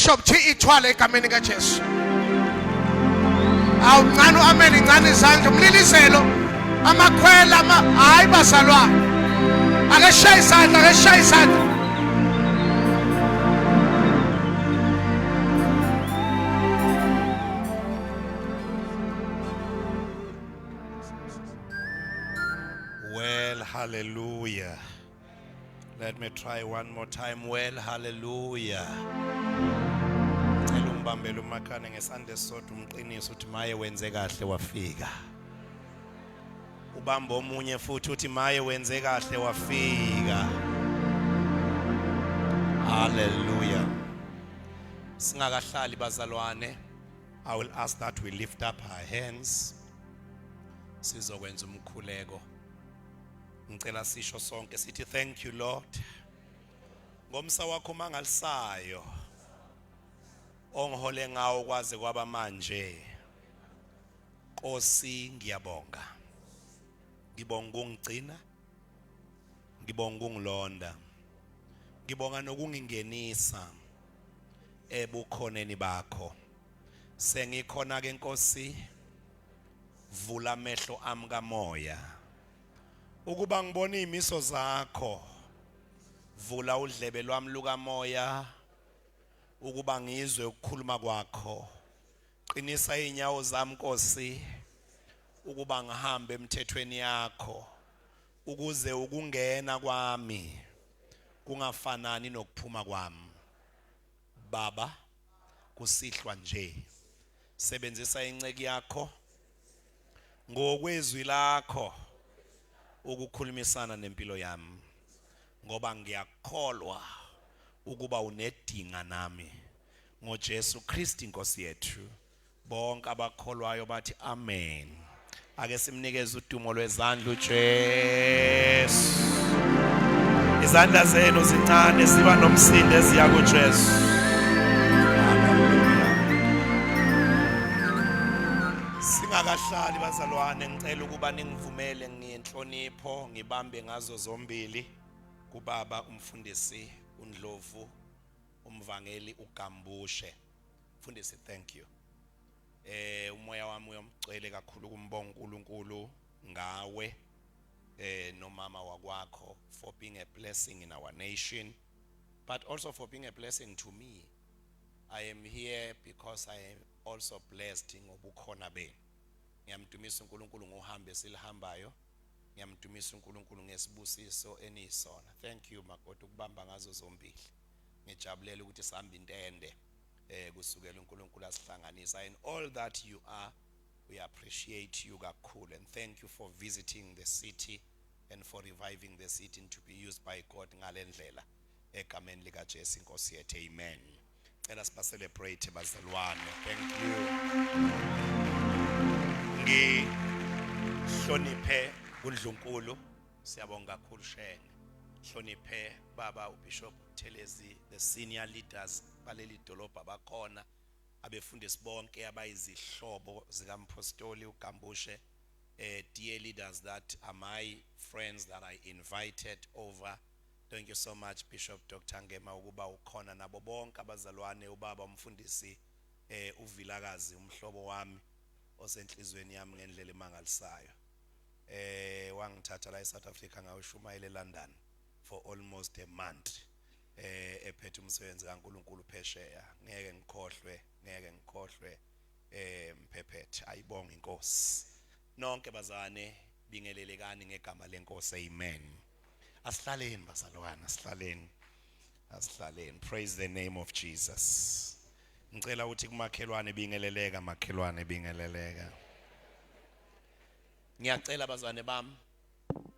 Bishop T.E. Thwala egameni kaJesu. Awuncane uamen, incane izandla, umlilizelo, amakhwela ama, hayi bazalwane. Ake shaye isandla, ake shaye isandla. Well, hallelujah. Let me try one more time. Well, hallelujah. Cela umbambele umakhane ngesandla esisodwa, umqinise, uthi maye wenze kahle wafika. Ubamba omunye futhi uthi maye wenze kahle wafika. Hallelujah. Singakahlali bazalwane, I will ask that we lift up our hands. Sizokwenza umkhuleko. Ngicela sisho sonke sithi, "Thank you, Lord. Ngomsa wakho mangalisayo ongihole ngawo kwaze kwaba manje. Nkosi, ngiyabonga. Ngibonga ukungigcina. Ngibonga ukungilonda. Ngibonga nokungingenisa ebukhoneni bakho. Sengikhona ke Nkosi, vula amehlo ami kamoya ukuba ngibone izimiso zakho. Vula udlebe lwami lukamoya ukuba ngizwe ukukhuluma kwakho. Qinisa inyawo zami Nkosi ukuba ngihambe emthethweni yakho, ukuze ukungena kwami kungafanani nokuphuma kwami. Baba, kusihlwa nje sebenzisa inceki yakho ngokwezwi lakho ukukhulumisana nempilo yami, ngoba ngiyakholwa ukuba unedinga nami, ngoJesu Kristu inkosi yethu." Bonke abakholwayo bathi amen. Ake simnikeze udumo lwezandla uJesu. Izandla zenu zincane, ziba nomsindo eziya kuJesu. Hallelujah. Singakahlali bazalwane, ngicela ukuba ningivumele ngiyenhlonipho ngibambe ngazo zombili kubaba umfundisi uNdlovu, umvangeli uGambushe. Mfundisi, thank you. Umoya wami uyomgcwele kakhulu kumbonga uNkulunkulu ngawe nomama wakwakho for being a blessing in our nation, but also for being a blessing to me. I am here because I am also blessed ngobukhona benu. Ngiyamdumisa uNkulunkulu ngohambe esilihambayo. Ngiyamdumisa uNkulunkulu ngesibusiso eniyisona. Thank you, makoti, ukubamba ngazo zombili. Ngijabulela ukuthi sihamba intende kusukela uNkulunkulu asihlanganisa. And all that you are, we appreciate you kakhulu, and thank you for visiting the city and for reviving the city and to be used by God ngalendlela, egameni lika Jesu inkosi yethu, amen. Cela siba celebrate bazalwane. Thank you. Ngihloniphe kundlunkulu, siyabonga kakhulu Shenge. Hloniphe baba uBishop Thelezi, the senior leaders baleli dolobha bakhona, abefundisi bonke abayizihlobo zikampostoli uGambushe, dear leaders that are my friends that I invited over. Thank you so much, Bishop Dr Ngema, ukuba ukhona nabo bonke abazalwane, ubaba umfundisi uVilakazi, umhlobo wami osenhlizweni yami ngendlela emangalisayo. Wangithatha la eSouth Africa ngawushumayela eLondon for almost a month, ephethe umsebenzi kaNkuluNkulu phesheya. Ngeke ngikhohlwe, ngeke ngikhohlwe mphephethe. Ayibonga inkosi. Nonke bazane, bingelelekani ngegama lenkosi, amen. Asihlaleni bazalwane, asihlaleni, asihlaleni. Praise the name of Jesus. Ngicela ukuthi kumakhelwane, bingeleleka makhelwane, bingeleleka. Ngiyacela bazwane bami,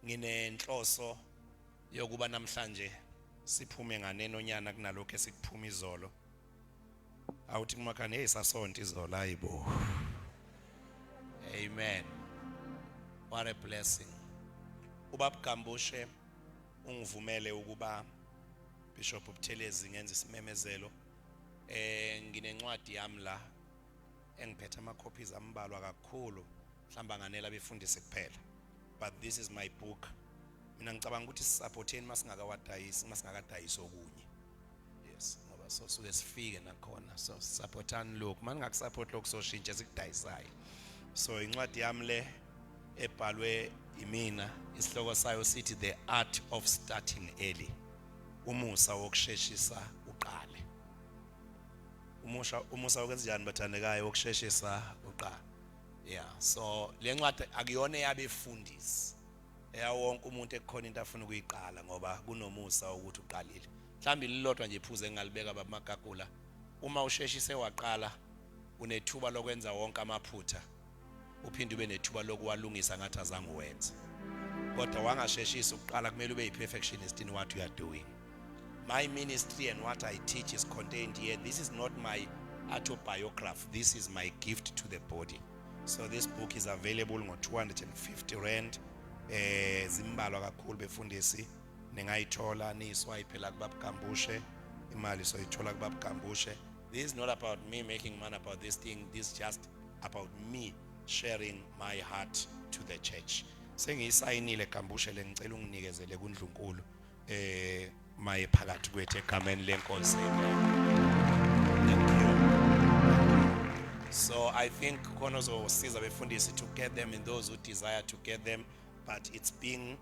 nginenhloso yokuba namhlanje siphume nganenonyana kunalokho esikuphuma izolo. Awuthi kumakhane, hey, sasonto izolo, ayibo. Amen. What a blessing. Ubaba Gambushe ungivumele ukuba, Bishop Buthelezi, ngenza isimemezelo. Nginencwadi yami la engiphethe ama copies ambalwa kakhulu, mhlamba nganela abefundisi kuphela, but this is my book. Mina ngicabanga ukuthi sisupporteni masingakawadayisi, masingakadayisi okunye. Yes, ngoba So suke sifike nakhona. So supportani lokhu. Maningakusupport lokhu soshintsha sikudayisayo. So incwadi yami le ebhalwe imina, isihloko sayo sithi The Art of Starting Early. Umusa wokusheshisa uqale. Umusa wokwenza njani bathandekayo wokusheshisa uqale. Yeah, so le ncwadi akuyona eyabefundisi. Eyawonke umuntu ekukhona into afuna ukuyiqala ngoba kunomusa ukuthi uqalile. Mhlawumbe lilodwa nje iphuze engalibeka baba Magagula. Uma usheshise waqala unethuba lokwenza wonke amaphutha, uphinde ube nethuba lokuwalungisa ngathi azange uwenze. Kodwa wangasheshisa ukuqala, kumele ube yi-perfectionist in what you are doing. My ministry and what I teach is contained here. This is not my autobiography. This is my gift to the body. So this book is available ngo 250 rand. Zimbalwa kakhulu befundisi, ningayithola niyiswipe la kubaba Gambushe, imali soyithola kubaba Gambushe. This is not about me making money about this thing. This is just about me sharing my heart to the church. Sengiyisayinile Gambushe le, ngicela unginikezele kundlunkulu maye phakathi kwethu egameni lenkosi. Thank you. So I think khona ozosiza befundisi to get them and those who desire to get them, but it's being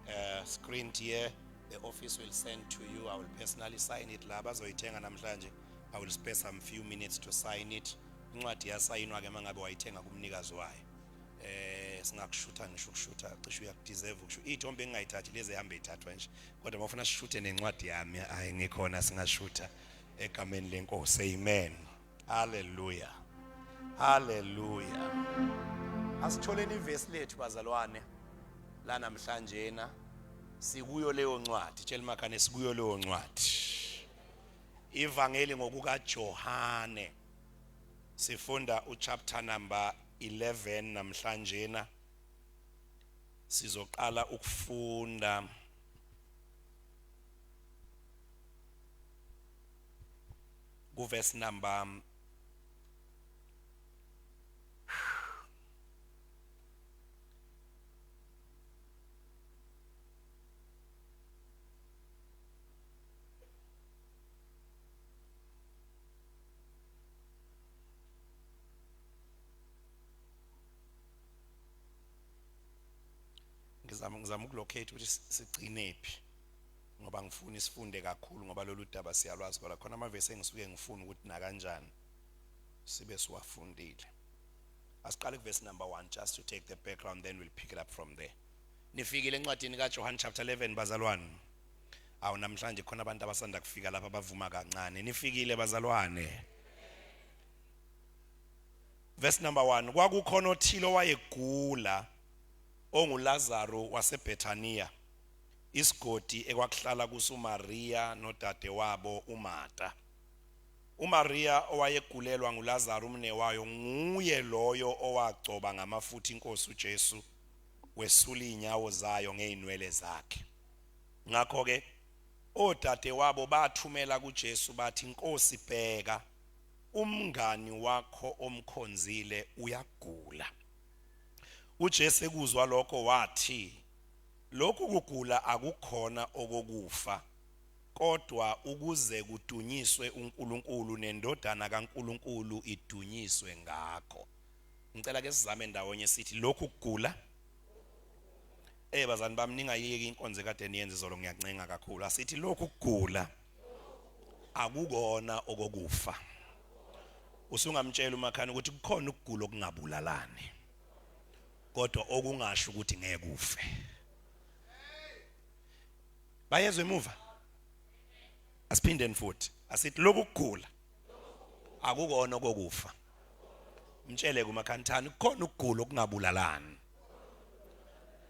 screened here. The office will send to you. I will personally sign it. La bazoyithenga namhlanje, I will spare some few minutes to sign it. Incwadi yasayinwa ke mangabe wayithenga kumnikazi wayo. Singakushutha ngisho ukushutha, cishe uyakudeserve ukusho. Iy'thombe engingayithathi lezi ehambe ithathwa nje, kodwa mawufuna sishuthe nencwadi yami, hayi ngikhona, singashutha egameni lenkosi. Amen, hallelujah, hallelujah. Asitholeni ivesi lethu bazalwane la namhlanje na sikuyo leyo ncwadi. Tshela makhane sikuyo leyo ncwadi, ivangeli ngokuka Johane. Sifunda uchapter number 11 namhlanje na. Sizoqala ukufunda kuverse number ngizama ukulocate ukuthi sigcinephi, ngoba ngifuna isifunde kakhulu, ngoba lolu daba siyalwazi, kodwa khona amavesi engisuke ngifuna ukuthi nakanjani sibe siwafundile. Asiqale kuverse number 1 just to take the background, then we'll pick it up from there. Nifikile encwadini kaJohn chapter 11 bazalwane? Awu, namhlanje khona abantu abasanda kufika lapha abavuma kancane. Nifikile bazalwane? Verse number 1: kwakukhona othile owayegula onguLazaro waseBethania, isigodi ekwakuhlala kuso uMaria nodade wabo uMarta. uMaria owayegulelwa nguLazaro umnewayo nguye loyo owagcoba ngamafutha inkosi uJesu, wesula inyawo zayo ngeinwele zakhe. Ngakho ke odade wabo bathumela kuJesu bathi, Nkosi, bheka, umngani wakho omkhonzile uyagula. uJesu ekuzwa lokho wathi, lokhu kugula akukhona okokufa, kodwa ukuze kudunyiswe uNkulunkulu nendodana kaNkulunkulu idunyiswe ngakho. Ngicela ke sizame ndawonye sithi lokhu kugula. Bazani bami, ningayiyeki inkonzo ekade niyenze izolo, ngiyakuncenga kakhulu. Asithi lokhu kugula akukona okokufa. Usungamtshela umakhani ukuthi kukhona ukugula okungabulalani, kodwa okungasho ukuthi ngeke ufe. Bayezwe emuva? Asiphindeni futhi, asithi lokhu kugula akukona okokufa. Mtshele kumakhanthani kukhona ukugula okungabulalani,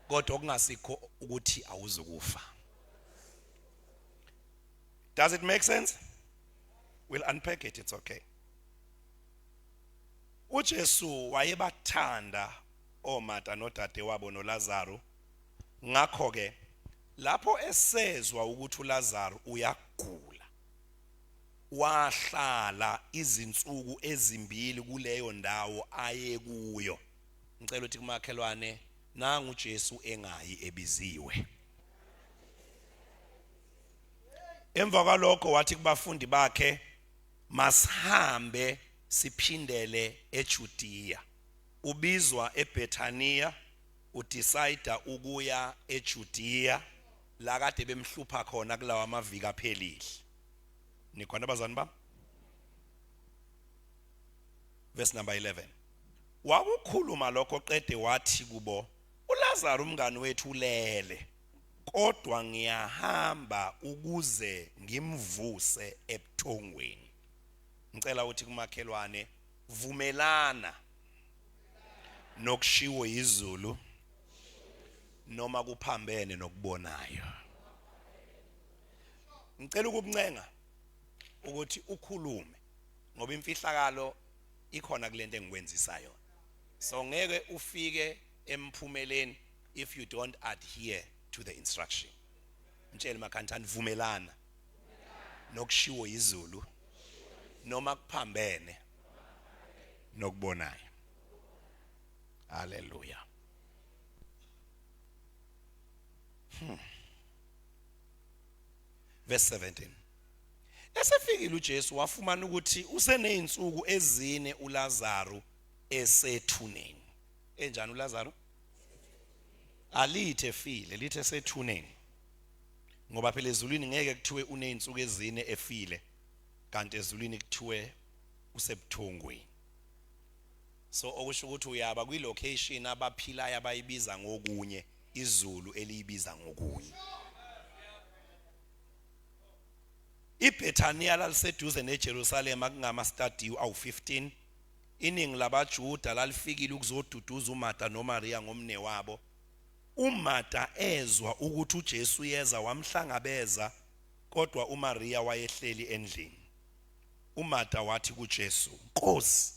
kodwa okungasikho ukuthi awuzukufa. Does it make sense? We'll unpack it, it's okay. uJesu wayebathanda oMarta nodade wabo noLazaro. Ngakho ke lapho esezwa ukuthi uLazaro uyagula, wahlala izinsuku ezimbili kuleyo ndawo ayekuyo. Ngicela ukuthi kumakhelwane, nangu uJesu engayi ebiziwe. Emva kwalokho wathi kubafundi bakhe, Masihambe siphindele eJudea. Ubizwa eBethania, udecide ukuya eJudea la kade bemhlupha khona kulawa amaviki aphelile. Nikhona bazani bami? Verse number 11. Wakukhuluma lokho qede wathi kubo, uLazaro umngani wethu ulele, kodwa ngiyahamba ukuze ngimvuse ebuthongweni. Ngicela uthi kumakhelwane, vumelana nokushiwo yizulu noma kuphambene nokubonayo. Ngicela ukukuncenga ukuthi ukhulume ngoba imfihlakalo ikhona kulento engikwenzisa yona. So ngeke ufike emphumeleni if you don't adhere to the instruction. Mtshele makhanthani, vumelana nokushiwo yizulu noma kuphambene nokubonayo. Haleluya. Verse 17. Esefikile uJesu wafumana ukuthi usenezinsuku ezine uLazaru esethuneni. Enjani uLazaru? Alithe efile, lithe esethuneni. Ngoba phela ezulwini ngeke kuthiwe unezinsuku ezine efile, kanti ezulwini kuthiwe usebuthongweni. So okusho ukuthi uyaba kwi location abaphilayo abayibiza ngokunye, izulu eliyibiza ngokunye. IBethaniya laliseduze neJerusalema kungamastadiyu awu-15. Iningi labaJuda lalifikile ukuzoduduza uMarta noMariya ngomnewabo. UMarta ezwa ukuthi uJesu uyeza wamhlangabeza, kodwa uMariya wayehleli endlini. UMarta wathi kuJesu, Nkosi,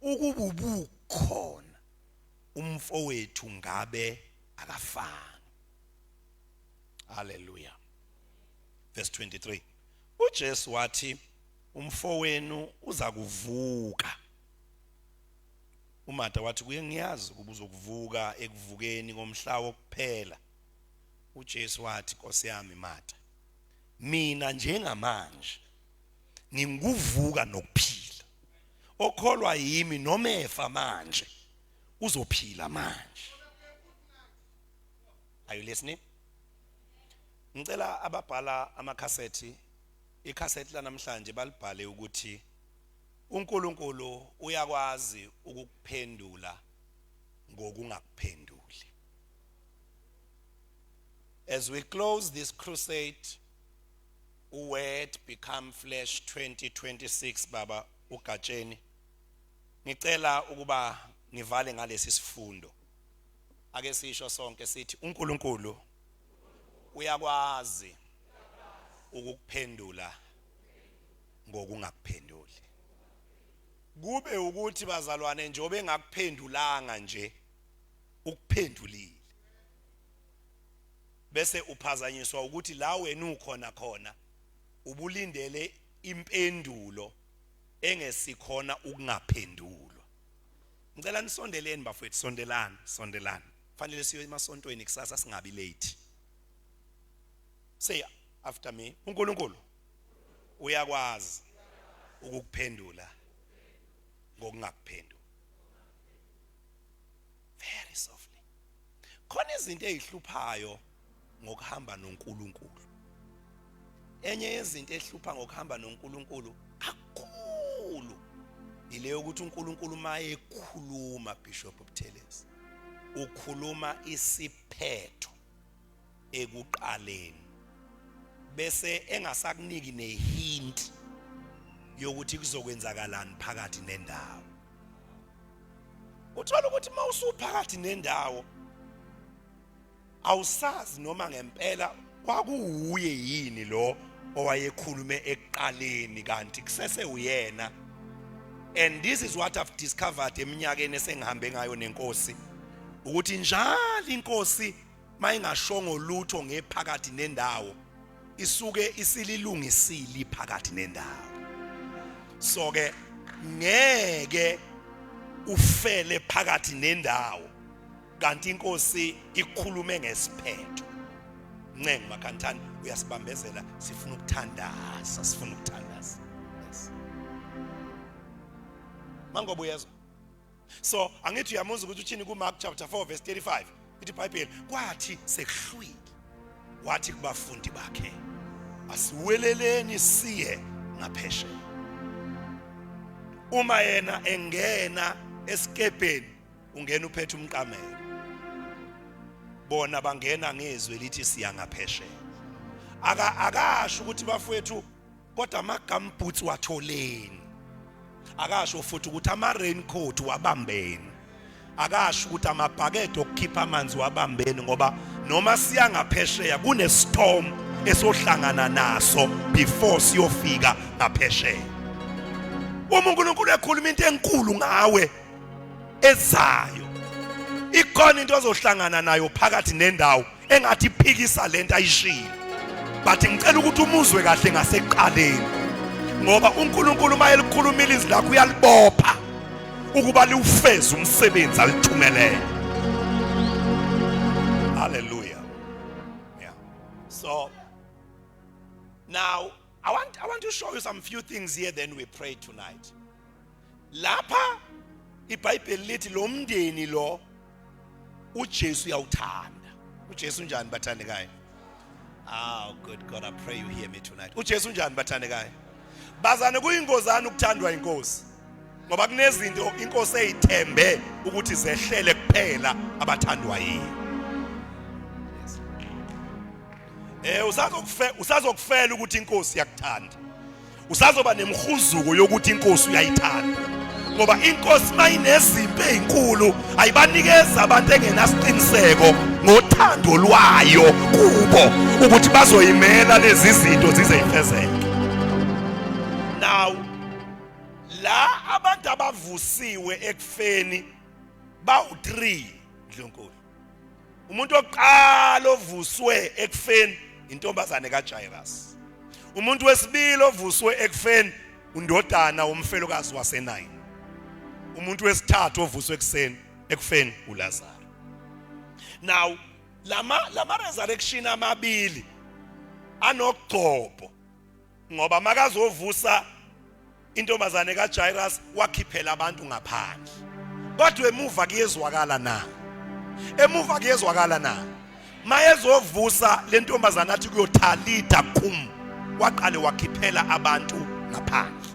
ukuba ubukhona umfowethu ngabe akafanga. Haleluya. Verse 23. UJesu wathi, umfowenu uza kuvuka. UMarta wathi kuye, ngiyazi ukuba uzokuvuka ekuvukeni komhla wokuphela. UJesu wathi, Nkosi yami Marta, mina njengamanje nginguvuka nokuphila. Okholwa yimi noma efa manje uzophila manje. Are you listening? Ngicela ababhala amakhasethi, ikhasethi lanamhlanje balibhale ukuthi uNkulunkulu uyakwazi ukukuphendula ngokungakuphenduli. As we close this crusade, Word Become Flesh 2026, baba uGatsheni, ngicela ukuba ngivale ngalesi sifundo. Ake sisho sonke sithi uNkulunkulu uyakwazi ukukuphendula ngokungakuphenduli. Kube ukuthi bazalwane njengoba engakuphendulanga nje ukuphendulile, bese uphazanyiswa ukuthi la wena ukhona khona ubulindele impendulo engesikhona ukungaphendulwa. Ngicela nisondeleni bafowethu, sondelani, sondelani. Fanele siye emasontweni kusasa singabi late. Say after me, uNkulunkulu uyakwazi ukukuphendula ngokungakuphenduli. Very softly. Khona izinto ezihluphayo ngokuhamba noNkulunkulu. Enye yezinto ehlupha ngokuhamba noNkulunkulu kakhulu ile yokuthi uNkulunkulu uma ekhuluma, Bishop Buthelezi, ukhuluma isiphetho ekuqaleni bese engasakuniki nehint yokuthi kuzokwenzakalani phakathi nendawo. Uthola ukuthi uma usuphakathi nendawo awusazi noma ngempela kwakuwuye yini lo owayekhulume ekuqaleni kanti kusese uyena. And this is what I've discovered eminyakeni esengihambe ngayo nenkosi, ukuthi njalo inkosi mayingashongo lutho ngephakathi nendawo isuke isililungisile phakathi nendawo. So ke ngeke ufele phakathi nendawo kanti inkosi ikhulume ngesiphetho. Nceng makhantani uyasibambezela, sifuna ukuthandaza, sifuna ukuthandaza. Yes. Mangobe uyezwa. So angithi uyamuzwa ukuthi uthini kuMark chapter 4 verse 35. Ithi iBhayibheli kwathi sekuhlwile wathi kubafundi bakhe asiweleleni siye ngaphesheya. Uma yena engena esikebheni ungena uphethe umqamelo. Bona bangena ngezwi elithi siya ngaphesheya. Aka akasho ukuthi bafowethu kodwa ama-gumboots watholeni, akasho futhi ukuthi ama-raincoat wabambeni, akasho ukuthi amabhakede okukhipha amanzi wabambeni, ngoba noma siya ngaphesheya kune-storm esohlangana naso before siyofika ngaphesheya. Uma uNkulunkulu ekhuluma into enkulu ngawe ezayo, ikhona into ozohlangana nayo phakathi nendawo engathi iphikisa lento ayishilo. But ngicela ukuthi umuzwe kahle ngasekuqaleni, ngoba uNkulunkulu uma elikhulumile izwi lakho uyalibopha ukuba liwufeze umsebenzi alithumelele. Hallelujah. Yeah. So now I want to show you some few things here, then we pray tonight. Lapha iBhayibheli lithi lo mndeni lo uJesu uyawuthanda. uJesu unjani bathandekayo? Ah, good God, I pray you hear me tonight. uJesu unjani bathandekayo? Bazane, kuyingozana ukuthandwa inkosi, ngoba kunezinto inkosi eyithembe ukuthi zehlele kuphela abathandwa yiyo. Usazokufela ukuthi inkosi iyakuthanda. Usazoba nemhuzuko yokuthi inkosi uyayithanda, ngoba inkosi mayinezimpi ezinkulu ayibanikeza abantu engenasiqiniseko ngothando lwayo kubo ukuthi bazoyimela lezi zinto zize ifezeke. Now la abantu abavusiwe ekufeni bawu3 Ndlunkulu. Umuntu oqala ovuswe ekufeni intombazane kaJairus. Umuntu wesibili ovuswe ekufeni undodana womfelokazi waseNain. Umuntu wesithathu ovuswe ekuseni ekufeni uLazaro. Now lama resurrection amabili anogcobo, ngoba makazovusa intombazane kaJairus wakhiphela abantu ngaphandle, kodwa emuva kuyezwakala na? Emuva kuyezwakala na? Mayezovusa lentombazane athi kuyothalita kum, waqale wakhiphela abantu ngaphandle.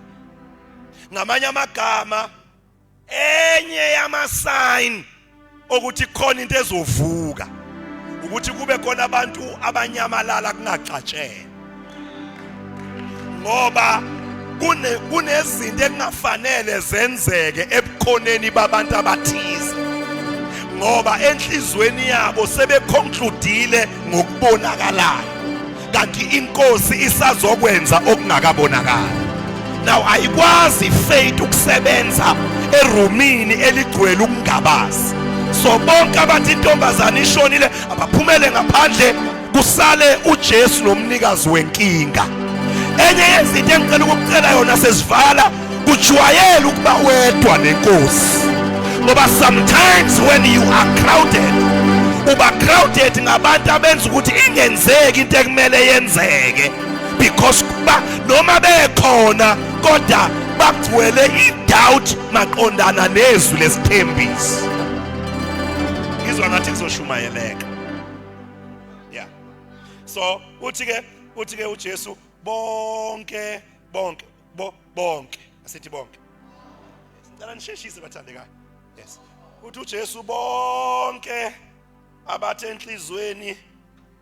Ngamanye amagama, enye yama-sign okuthi khona into ezovuka ukuthi kube khona abantu abanyamalala kungaxatshelwa, ngoba kunezinto ekungafanele zenzeke ebukhoneni babantu abathize, ngoba enhlizweni yabo sebeconcludile ngokubonakalayo, kanti inkosi isazokwenza okungakabonakali. Now ayikwazi faith ukusebenza erumini eligcwele ukungabazi. So bonke abathi intombazane ishonile abaphumele ngaphandle, kusale uJesu nomnikazi wenkinga. Enye yezinto engicela ukukucela yona sesivala, kujwayele ukuba wedwa nenkosi, ngoba sometimes when you are crowded, uba crowded ngabantu abenza ukuthi ingenzeki into ekumele yenzeke, because ba noma bekhona kodwa bagcwele i-doubt maqondana nezwi lesithembiso. Ngizwa ngathi kuzoshumayeleka. Yeah. So uthi ke uJesu bonke bonke bo bonke, asithi bonke, ngicela nisheshise bathandekayo. Yes, uthi uJesu bonke abathe enhlizweni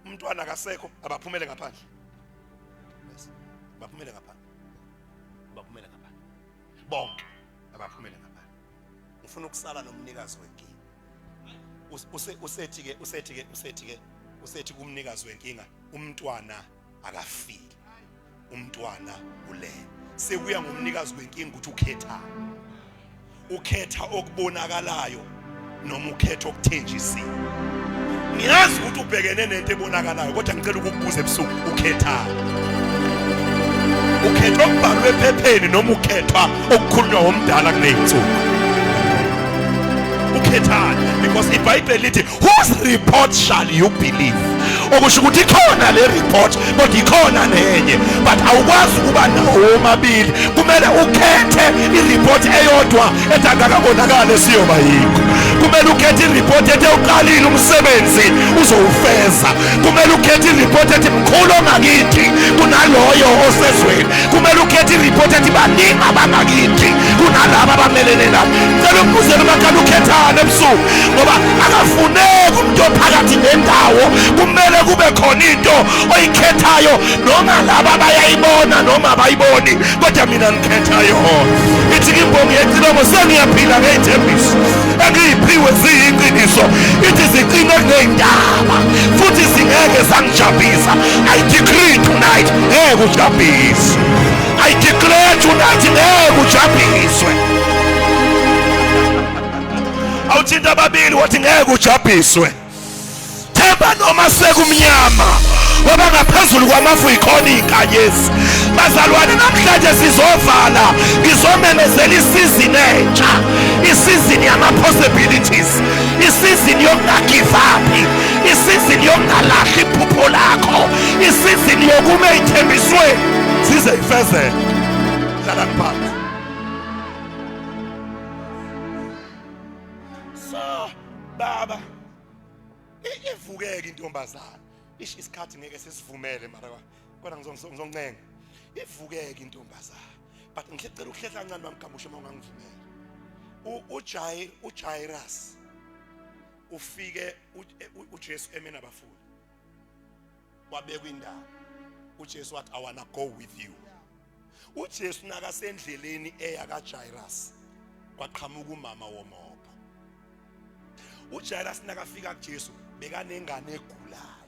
umntwana akasekho abaphumele ngaphandle. Yes, baphumele ngaphandle, baphumele ngaphandle, bonke abaphumele ngaphandle. Ngifuna ukusala nomnikazi wenkinga. Usethi ke usethi ke usethi ke usethi kumnikazi wenkinga, umntwana akafile, umntwana ulele. Sekuya ngomnikazi wenkinga ukuthi ukhetha, ukhetha okubonakalayo noma ukhetha okuthenjisiwe. Ngiyazi ukuthi ubhekene nento ebonakalayo, kodwa ngicela ukukubuza ebusuku, ukhetha, ukhetha okubhalwe ephepheni noma ukhethwa okukhulunywa ngomdala kuley'nsuku? Ukhethani? Because iBhayibheli lithi, whose report shall you believe? Okusho ukuthi ikhona le report kodwa ikhona nenye, but awukwazi ukuba nawo omabili. Kumele ukhethe i-report eyodwa ethi akakabonakali siyoba yikho. Kumele ukhethe i-report ethi uqalile umsebenzi uzowufeza. Kumele ukhethe i-report ethi mkhulu ongakithi kunaloyo osezweni. Kumele ukhethe i-report ethi baningi abangakithi kunalaba abamelene nami. Cela umbuzele umakhala ukhethane ebusuku, ngoba akafuneki umuntu ophakathi nendawo. Kumele kube khona into oyikhethayo, noma laba bayayibona noma abayiboni, kodwa mina ngikhetha yona. Ithi imbongi yecilongo, sengiyaphila ngey'thembiso engiyiphiwe ziyiqiniso. Ithi ziqine kuney'ntaba futhi zingeke zangijabhisa. I decree tonight, ngeke ujabhiswe. I declare tonight, ngeke ujabhiswe. Awuthinta ababili wathi ngeke ujabhiswe. Themba noma sekumnyama, ngoba ngaphezulu kwamafu ikhona inkanyezi. Bazalwane, namhlanje sizovala, ngizomemezela isizini entsha, isizini yama-possibilities, isizini yokungagive up, isizini yokungalahli iphupho lakho, isizini yokuma ey'thembisweni zize ifezeke. Hlalani phansi. So baba, ivukeke intombazana. Ish, isikhathi ngeke sisivumele, mara kodwa ngizoncenga. Ivukeke intombazana, but ngicela ukuhlehla kancane bamgambushe uma ungangivumela. uJairus ufike uJesu eme nabafundi, wabekwa indaba. uJesu wathi, "I wanna go with you." uJesu nakasendleleni eya kaJairus, kwaqhamuka umama womopho. uJairus nakafika kuJesu bekanengane egulayo.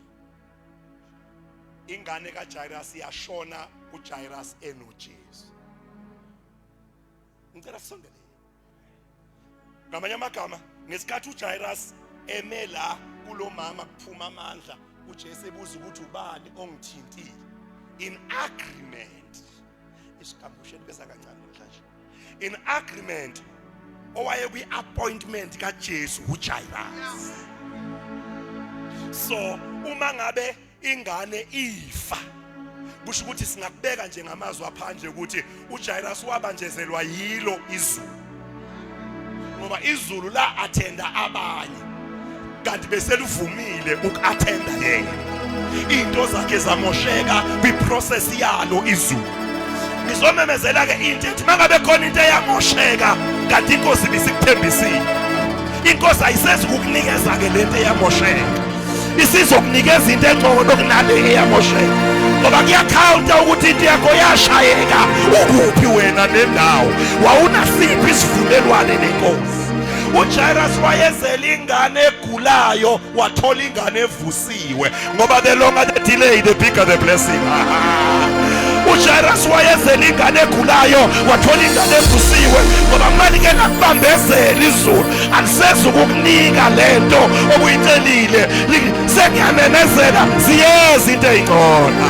Ingane kaJairus yashona uJairus enoJesu. Ngicela sisondele. Ngamanye amagama, ngesikhathi uJairus eme la kulomama kuphuma amandla, uJesu ebuza ukuthi ubani ongithintile, in agreement, isigambusheni beza kancane namhlanje, in agreement, owaye kwi-appointment kaJesu uJairus. So uma ngabe ingane ifa, kusho ukuthi singakubeka nje ngamazwi aphandle ukuthi uJairus wabanjezelwa yilo izulu, ngoba izulu la attenda abanye kanti beselivumile uku-attenda yena. Into zakhe zamosheka kwi-process yalo izulu. Ngizomemezela ke into ethi mangabe khona into eyamosheka kanti inkosi ibisikuthembisile, inkosi ayisezi ukukunikeza ke lento eyamosheka, isizokunikeza into engcono kunale eyamosheka, ngoba kuyakhawunta ukuthi into yakho yashayeka ukuphi wena nendawo, wawunasiphi isivumelwane nenkosi. uJairus wayezela ingane egulayo, wathola ingane evusiwe, ngoba the longer the delay, the bigger the blessing. uJairus wayezela ingane egulayo, wathola ingane evusiwe, ngoba manje ke nakubambezela izulu alisezi ukukunika lento obuyicelile. Sengiyamemezela, ziyeza into ey'ngcono.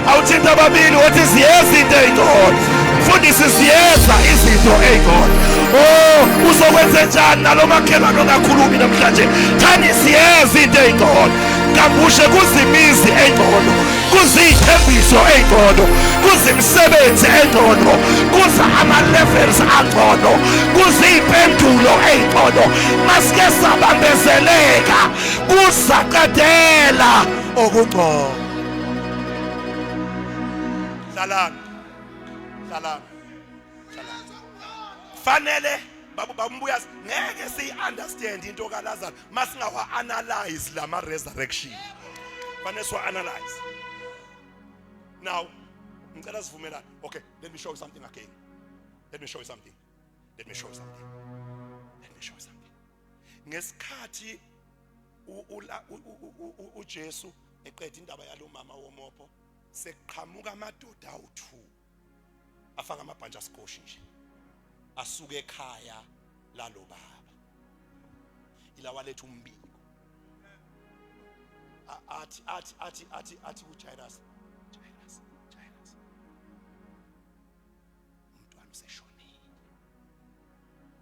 Awuthinta ababili wathi ziyeza into ey'ngcono. Mfundisi, ziyeza izinto ey'ngcono. Oh, uzokwenze njani nalo makhelwane ongakhulumi namhlanje? Thani ziyeza into ey'ngcono. Kambushe, kuzimizi engcono, kuziyithembiso ey'ngcono, kuzimisebenzi engcono, kuza ama-levels angcono, kuziyimpendulo ey'ngcono. Masike sabambezeleka, kuzaqedela okungcono. Hlalani, hlalani, hlalani. Fanele babumbuyazi, ngeke siyi-understand into kaLazarus masingawa-analyze lama resurrection. Fanele siwa-analyze. Now ngicela sivumelane. Okay, let me show you something again. Let me show you something. Let me show you something. Let me show you something. Ngesikhathi uJesu eqeda indaba yalo mama womopho, sekuqhamuka amadoda awu2 afaka amabhantshi asikoshi nje, asuke ekhaya lalo baba, ilawa lethu umbiko, athi athi athi athi athi kuJairus, "Jairus, Jairus, umntwana useshonile,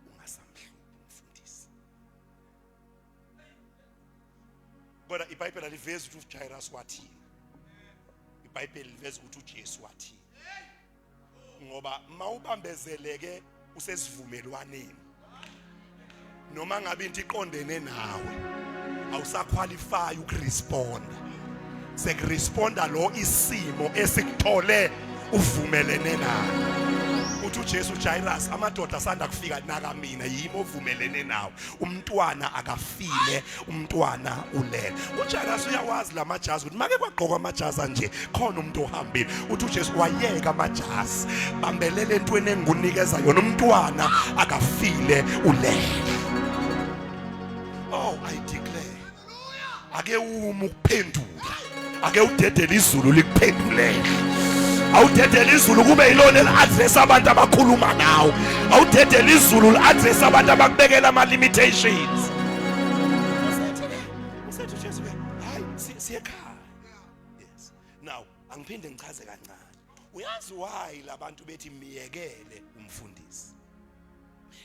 ungasamhluphi umfundisi." Kodwa iBhayibheli alivezi ukuthi uJairus wathini. IBhayibheli liveza ukuthi uJesu wathini. Ngoba mawubambezeleke usesivumelwaneni. Noma ngabe into iqondene nawe awusaqualify ukuresponda. Sekuresponda lo isimo esikuthole uvumelene naye. Uthi uJesu Jairus amadoda asanda kufika naka mina yimi ovumelene nawe. Umntwana akafile, umntwana ulele. UJairus uyawazi lamajazi ukuthi make kwagqokwa amajazi anje khona umuntu ohambile. Uthi uJesu wayeka amajazi, bambelela entweni engikunikeza yona, umntwana akafile ulele. Oh, I declare, ake uma ukuphendula, ake udedele izulu likuphendulele. Awudedele izulu kube yilona eli-address abantu abakhuluma nawe. Awudedele izulu li-address abantu abakubekela ama-limitations. Usethi uJesu ke, hayi siyekhaya. Yes. Now angiphinde ngichaze kancane. Uyazi why labantu bethi miyekele umfundisi?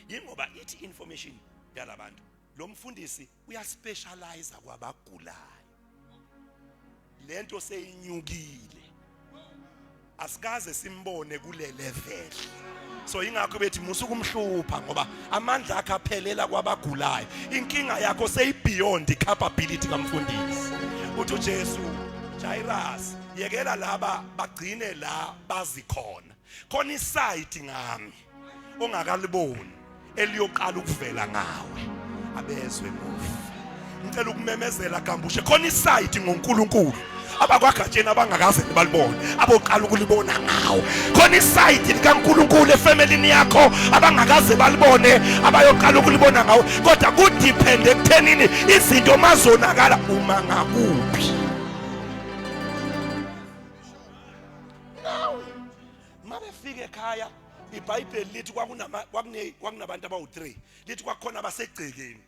Yingoba ithi information yalabantu, lo mfundisi uyaspecialize kwabagulayo. Lento seyinyukile, asikaze simbone kule level. So ingakho bethi musa ukumhlupha ngoba amandla akhe aphelela kwabagulayo. Inkinga yakho seyibeyond capability kamfundisi. Uthi uJesu, Jairus, yekela laba bagcine la bazi khona. Khona isayidi ngami ongakaliboni eliyoqala ukuvela ngawe, abezwe mufi. Ngicela ukumemezela gambushe, khona isayidi ngoNkulunkulu abakwagatsheni abangakaze balibone, aboqala ukulibona ngawe. Khona isayidi likaNkulunkulu efemelini yakho abangakaze balibone, abayoqala ukulibona ngawe. Kodwa kudepende ekuthenini izinto mazonakala uma ngakuphi. Now mabefika ekhaya, iBhayibheli lithi kwakunabantu abawu3, lithi kwakukhona abasegcekeni.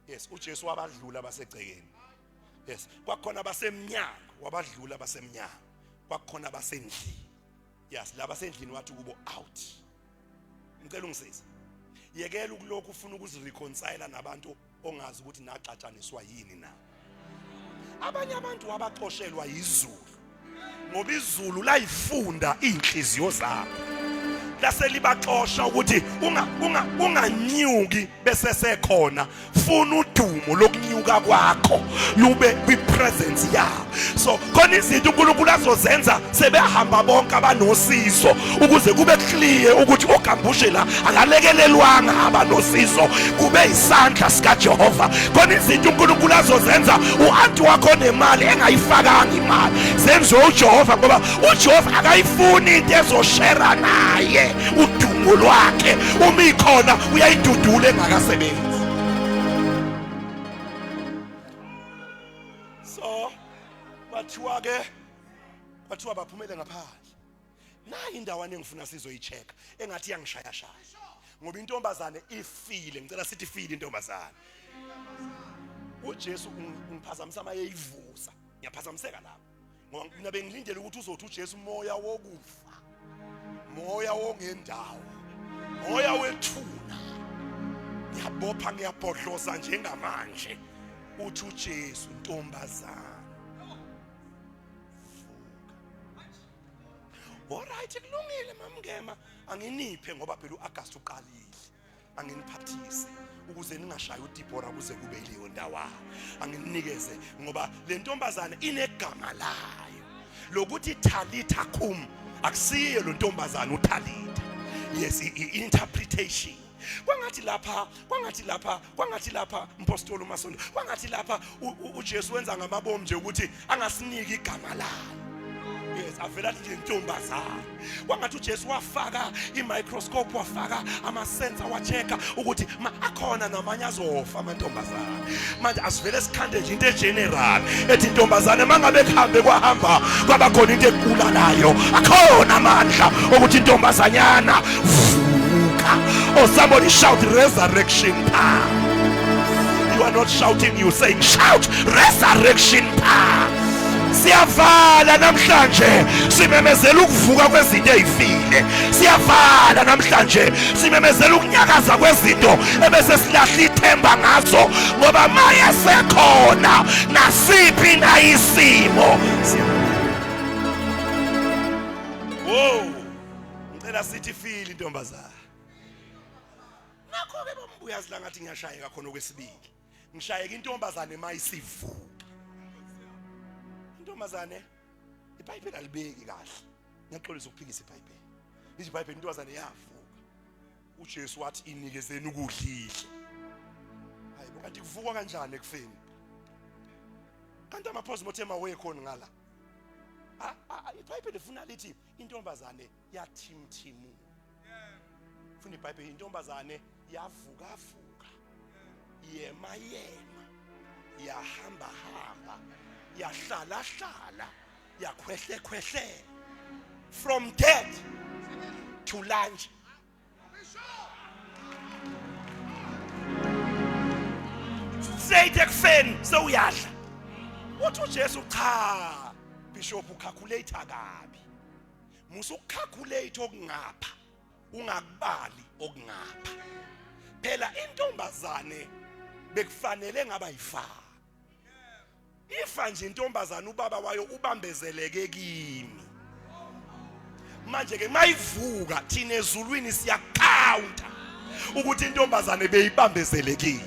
Yes, uJesu wabadlula abasegcekeni. Yes, kwakukhona abasemnyango, wabadlula abasemnyango. Kwakukhona abasendlini. Yes, laba sendlini wathi kubo out. Ngicela ungisize. Yekela ukulokhu ufuna ukuzireconcile nabantu ongazi ukuthi naxatshaniswa yini na. Abanye abantu wabaxoshelwa izulu, ngoba izulu layifunda inhliziyo zabo, lase libaxosha ukuthi unganyuki bese sekhona. Funa udumo lokunyuka kwakho lube kwi-presence yabo. So khona izinto uNkulunkulu azozenza sebehamba bonke abanosizo, ukuze kube clear ukuthi ogambushe la akalekelelwanga abanosizo, kube isandla sikaJehova. Khona izinto uNkulunkulu azozenza u-anti wakho nemali engayifakanga imali, zenziwe uJehova, ngoba uJehova akayifuni into ezoshera naye udumo lwakhe. Uma ikhona uyayidudula engakasebenzi. So kwathiwa ke, kwathiwa baphumele ngaphandle. Nayi indawana engifuna sizoyi-check engathi iyangishaya shaya, ngoba intombazane ifile. Ngicela sithi ifile intombazane. uJesu ungiphazamisa mayeyivusa, ngiyaphazamiseka lapho, ngoba mina bengilindele ukuthi uzothi uJesu moya wokufa, moya wongendawo, moya wethuna, ngiyabopha ngiyabhodloza njengamanje. Uthi uJesu, ntombazana vuka. Alright, kulungile mamngema, anginiphe ngoba phela uAugust uqalile, anginiphathise ukuze ningashayi uDibora kuze kube yileyo ndawana. Anginikeze ngoba le ntombazane inegama layo lokuthi Talitha kum. Akusiyo lo ntombazane uTalitha. Yes, i-interpretation kwangathi lapha, kwangathi lapha, kwangathi lapha mpostoli uMasondo, kwangathi lapha uJesu wenza ngamabomu nje ukuthi angasiniki igama layo. Yes, avela athi nje ntombazane. Kwangathi uJesu wafaka i-microscope, wafaka ama-sensor, wa-check-a ukuthi akhona namanye azofa amantombazane. Manje asivele sikhande nje into egeneral ethi intombazane mangabe kuhambe kwahamba kwaba khona into ekubulalayo, akhona amandla okuthi intombazanyana vuka. Oh, somebody shout resurrection power. You are not shouting, you saying shout resurrection power. Siyavala namhlanje simemezela ukuvuka kwezinto ezifile. Siyavala namhlanje simemezela ukunyakaza kwezinto ebese silahla ithemba ngazo, ngoba maye sekhona nasiphi na isimo. Wow, ngicela sithi fili intombazana. Nakho ke bombuyazi la ngathi ngiyashayeka khona okwesibili. Ngishayeka intombazane mayisivuka. Intombazane iBhayibheli alibeki kahle. Ngiyaxolisa ukuphikisa iBhayibheli. Lithi iBhayibheli intombazane yavuka. uJesu wathi inikezeni ukudla idle. Hayibo, kanti kuvukwa kanjani ekufeni? Kanti ama-postmortem awekhona ngala. IBhayibheli lifuna lithi intombazane yathimthimuka. Funa iBhayibheli intombazane yavukavuka, yema yema, yahamba hamba, yahlala hlala, yakhwehle khwehle, from death to lunch. Straight ekufeni sewuyadla. Uthi uJesu cha, bishop ucalculate kabi. Musa ukucalculate okungapha, ungakubali okungapha. Phela intombazane bekufanele ngaba yifa. Ifa nje intombazane ubaba wayo ubambezeleke kimi. Manje ke mayivuka thina ezulwini siyacounta ukuthi intombazane beyibambezelekile.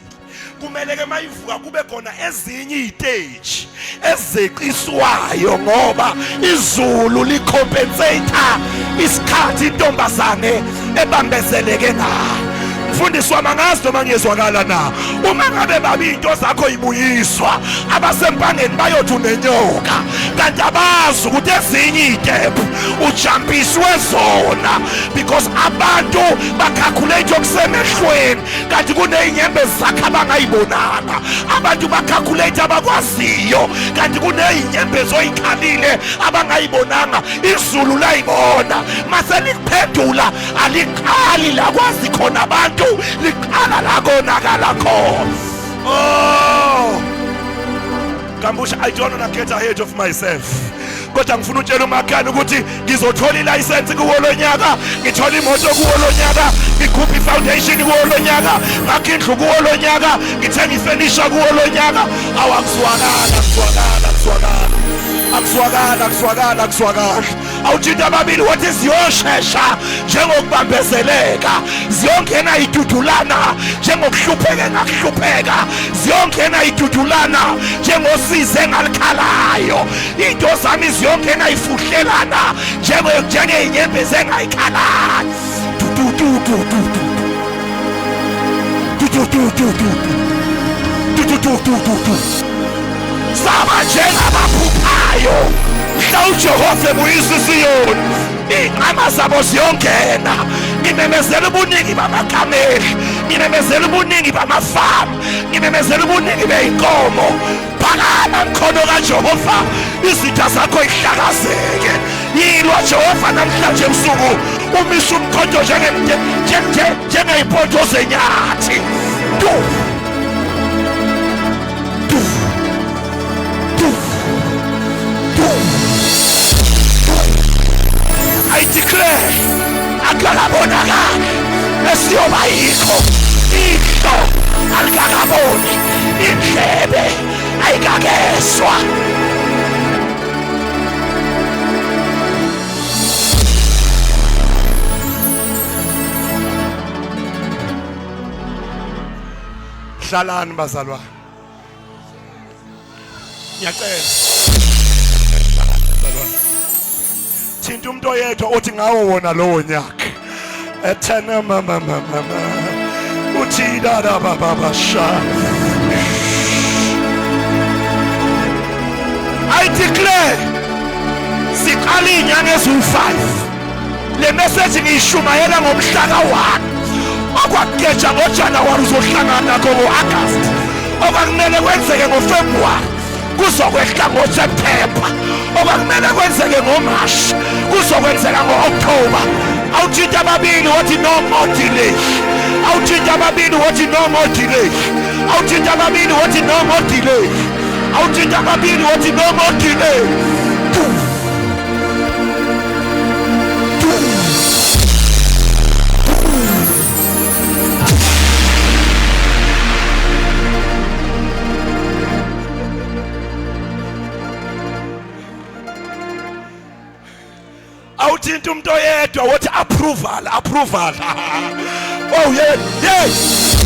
Kumele ke mayivuka kube khona ezinye iziteji ezeqiswayo, ngoba izulu licompensate isikhathi intombazane ebambezeleke ngayo. Mfundisi wami, angazi noma ngiyezwakala na. Uma ngabe babi into zakho ibuyiswa, abasempangeni bayothi unenyoka, kanti abazi ukuthi ezinye iy'tephu ujampiswe zona, because abantu bacalculate okusemehlweni, kanti kuney'nyembezi zakhe abangayibonanga. Abantu bacalculate abakwaziyo, kanti kuney'nyembezi oyikhalile abangayibonanga. Izulu layibona, mase likuphendula aliqali la kwazi khona abantu, liqala la konakala khona. Oh Kambusha, I don't wanna get ahead of myself, kodwa ngifuna utshela umakhani ukuthi ngizothola ilayisensi kuwo lo nyaka, ngithola imoto kuwo lo nyaka, ngikhuphe i-foundation kuwo lo nyaka, ngakho indlu kuwo lo nyaka, ngithenga ifenisha kuwo lo nyaka. Awu, akuzwakala, akuzwakala, akuzwakala, akuzwakala, akuzwakala, akuzwakala. Awuthinta ababili wathi ziyoshesha njengokubambezeleka, ziyongena idudulana njengokuhlupheka engakuhlupheka, ziyongena idudulana njengosizi engalikhalayo. Into zami ziyongena ifuhlelana njengey'nyembezi engayikhalayo. Tu tu tu tu tu tu tu tu tu tu tu tu tu tu tu tu. Saba njengabaphuphayo mhla uJehova ebuyisa iSiyoni, iy'nqama zabo ziyongena. Ngimemezela ubuningi bamakameli, ngimemezela ubuningi bamafamu, ngimemezela ubuningi bey'nkomo. Phakama mkhono kaJehova, izitha zakho ihlakazeke. Yilwa Jehova namhlanje ebusuku, umise umkhonto njengey'mpondo zenyathi. Tu tu tu tu. I declare akukakabonakali esiyoba yikho. Ihlo alikakaboni, indlebe ayikakezwa. Hlalani bazalwane, ngiyacela bazalwane, thinta umuntu oyedwa uthi ngawo wona lowo nyaka ethena mama mama uthi dada baba basha. I declare siqala iy'nyanga eziwu-5. Le message ngiyishumayela ngomhla ka-1. Okwakugeja ngoJanuwari uzohlangana nakho ngo-Agasti, okwakumele kwenzeke ngoFebruwari kuzokwehla ngoSeptemba, okwakumele kwenzeke ngoMashi kuzokwenzeka ngo-Okthoba. Awuthinta ababili wathi no more delay. Awuthinta ababili wathi no more delay. Awuthinta ababili wathi no more delay. Awuthinta ababili wathi no more delay. Awuthinta umuntu oyedwa wothi approval, approval. Oh yeah, yeah.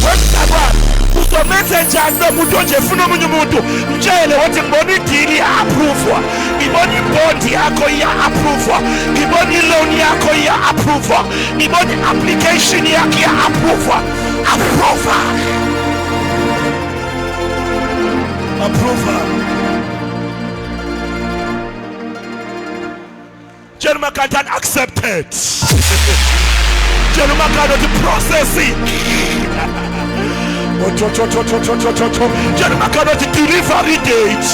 Wemzalwane uzomenze njani lo muntu onje funa omunye umuntu mtshele wathi ngibona idili ya-approve-wa ngibona ibond yakho iya-approve-wa ngibona i-loan yakho iya-approve-wa ngibona i-application yakho iya-approve-wa approval approval Tshela umakantani accepted. Tshela umakantani uthi processing. Tshela umakantani uthi delivery date.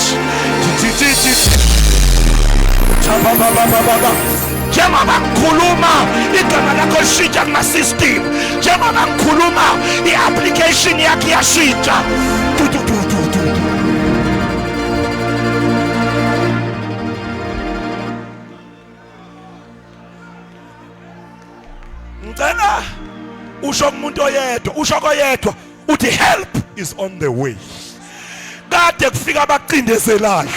Njengoba ngikhuluma igama lakho lishintsha kuma-system njengoba ngikhuluma i-application yakho iyashintsha du du du du du Ngicela usho kumuntu oyedwa usho koyedwa uthi help is on the way. Kade kufika abacindezelayo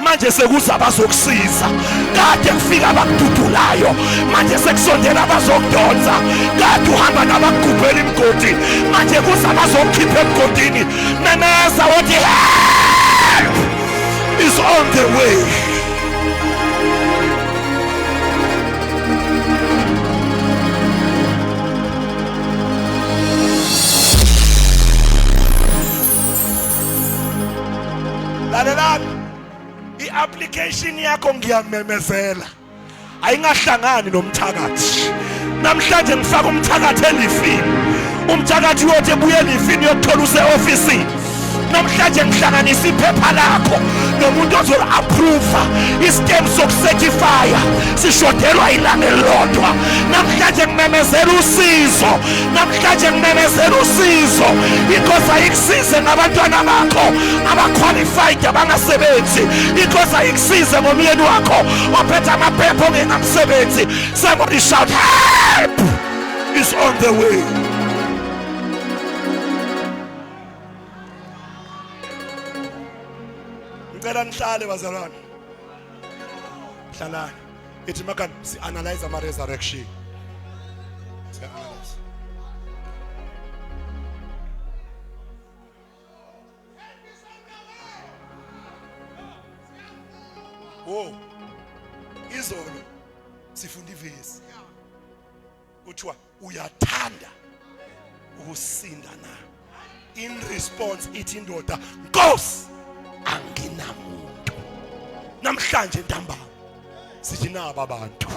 manje sekuza abazokusiza. Kade kufika abakududulayo manje sekusondela abazokudonsa. Kade uhamba nabakugubhela imigodi manje kuza abazokukhipha emgodini. Memeza uthi help is on the way. Lalelani, i-application yakho ngiyamemezela ayingahlangani nomthakathi. Namhlanje ngifaka umthakathi elifini, umthakathi uyothi ebuye elifini uyokuthola use-ofisini. Namhlanje ngihlanganisa iphepha lakho nomuntu ozoli-approva istem sokucertifya sishodelwa ilanga elilodwa. Namhlanje ngimemezela usizo, namhlanje ngimemezela usizo. Inkosi ayikusize ngabantwana bakho abaqualified abangasebenzi. Inkosi ayikusize ngomyeni wakho ophethe amaphepha ongenamsebenzi. Somebody shout help is on the way. Ngicela nihlale bazalwane, hlalani. Ithi makani si analyze ama resurrection, si analyze. Wo izolo sifunda ivesi kuthiwa uyathanda ukusinda na? In response ithi indoda, Nkosi anginamuntu. Namhlanje ntambama sithi naba abantu.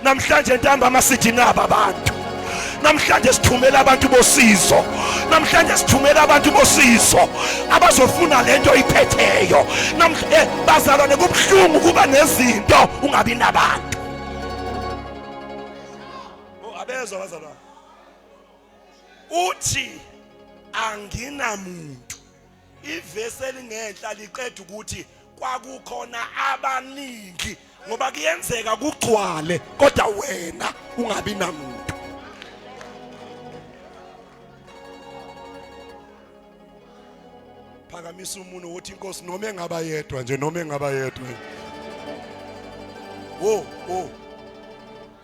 Namhlanje ntambama sithi naba abantu. Namhlanje sithumela abantu bosizo. Namhlanje sithumela abantu bosizo abazofuna lento iphetheyo. Namhlanje bazalwane kubuhlungu kuba nezinto ungabi nabantu. Oh, abezwa bazalwane. Uthi anginamuntu. Ivesi elingenhla liqeda ukuthi kwakukhona abaningi, ngoba kuyenzeka kugcwale kodwa wena ungabi namuntu. Phakamisa umunwe uthi inkosi noma engaba yedwa nje, noma engaba yedwa. Wo wo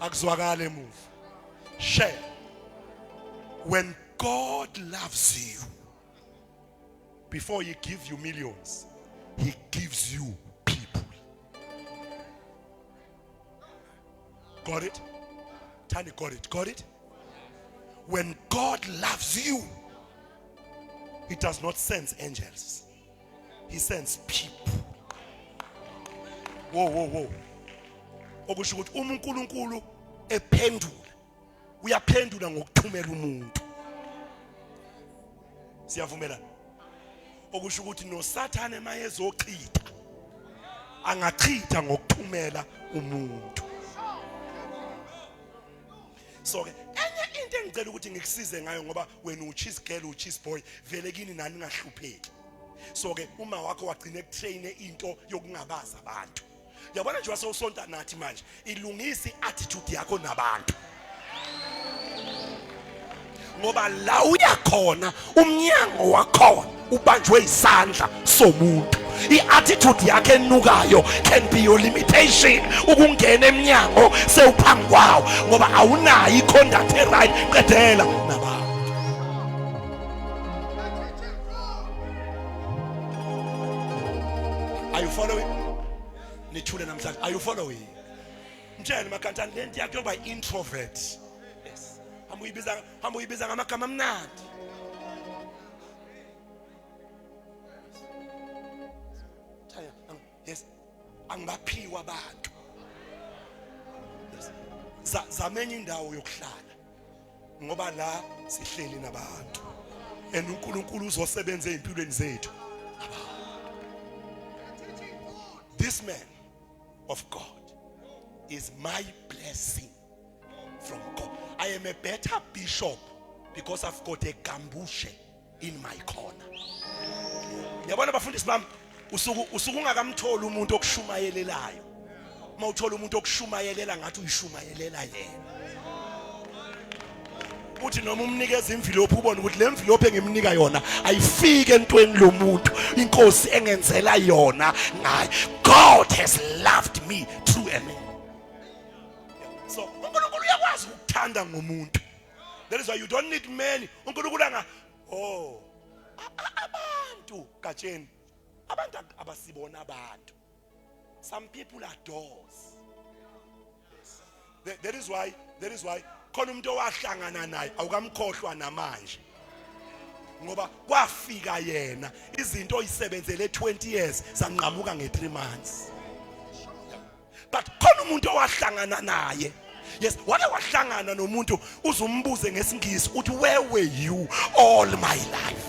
akuzwakala emuva. Share. When God loves you, before he gives you millions, he gives you people. Got it? Tani got it. Got it? When God loves you, he does not send angels. He sends people. Whoa, whoa, whoa. Okusho ukuthi uma uNkulunkulu ephendula, uyaphendula ngokuthumela umuntu. Siyavumelana? Okusho ukuthi noSathane mayezochitha, angachitha ngokuthumela umuntu. So ke enye into engicela ukuthi ngikusize ngayo, ngoba wena u cheese girl, u cheese boy, vele kini nani ngahlupheki. So ke uma wakho wagcina ekutraine into yokungabaza abantu. Yabona nje wasewusonta nathi manje, ilungisa i-attitude yakho nabantu. Ngoba la uyakhona umnyango wakhona ubanjwe isandla somuntu. I-attitude yakhe enukayo can be your limitation ukungena emnyango sewuphambi kwawo ngoba awunayo i-conduct e-right. Qedela nabantu. Are you following? Nithule namhlanje. Are you following? Mtshele makantani lento yakhe yokuba introvert. Yes. Hamba uyibiza, hamba uyibiza ngamagama amnandi. Yes. Angibaphiwa abantu. Yes. Zamenye indawo yokuhlala. Ngoba la sihleli nabantu. And uNkulunkulu uzosebenza ezimpilweni zethu. This man of God is my blessing from God. I am a better bishop because I've got a gambushe in my corner. Yabona bafundisi bami, usuku usuku ungakamtholi umuntu okushumayelelayo. Uma uthola umuntu okushumayelela ngathi uyishumayelela yena. Uthi noma umnikeza imvilophi ubone ukuthi le mvilophi engimnika yona ayifike entweni lomuntu inkosi engenzela yona ngayo. God has loved me through a man. So uNkulunkulu uyakwazi ukuthanda ngomuntu. That is why you don't need many. uNkulunkulu anga oh abantu gatsheni abantu abasibona abantu. Some people are doors. That is why, that is why khona umuntu owahlangana naye awukamkhohlwa namanje. Ngoba kwafika yena izinto oyisebenzele 20 years zanqamuka nge3 months. But khona umuntu owahlangana naye. Yes, wake wahlangana nomuntu uzumbuze ngesingisi uthi where were you all my life?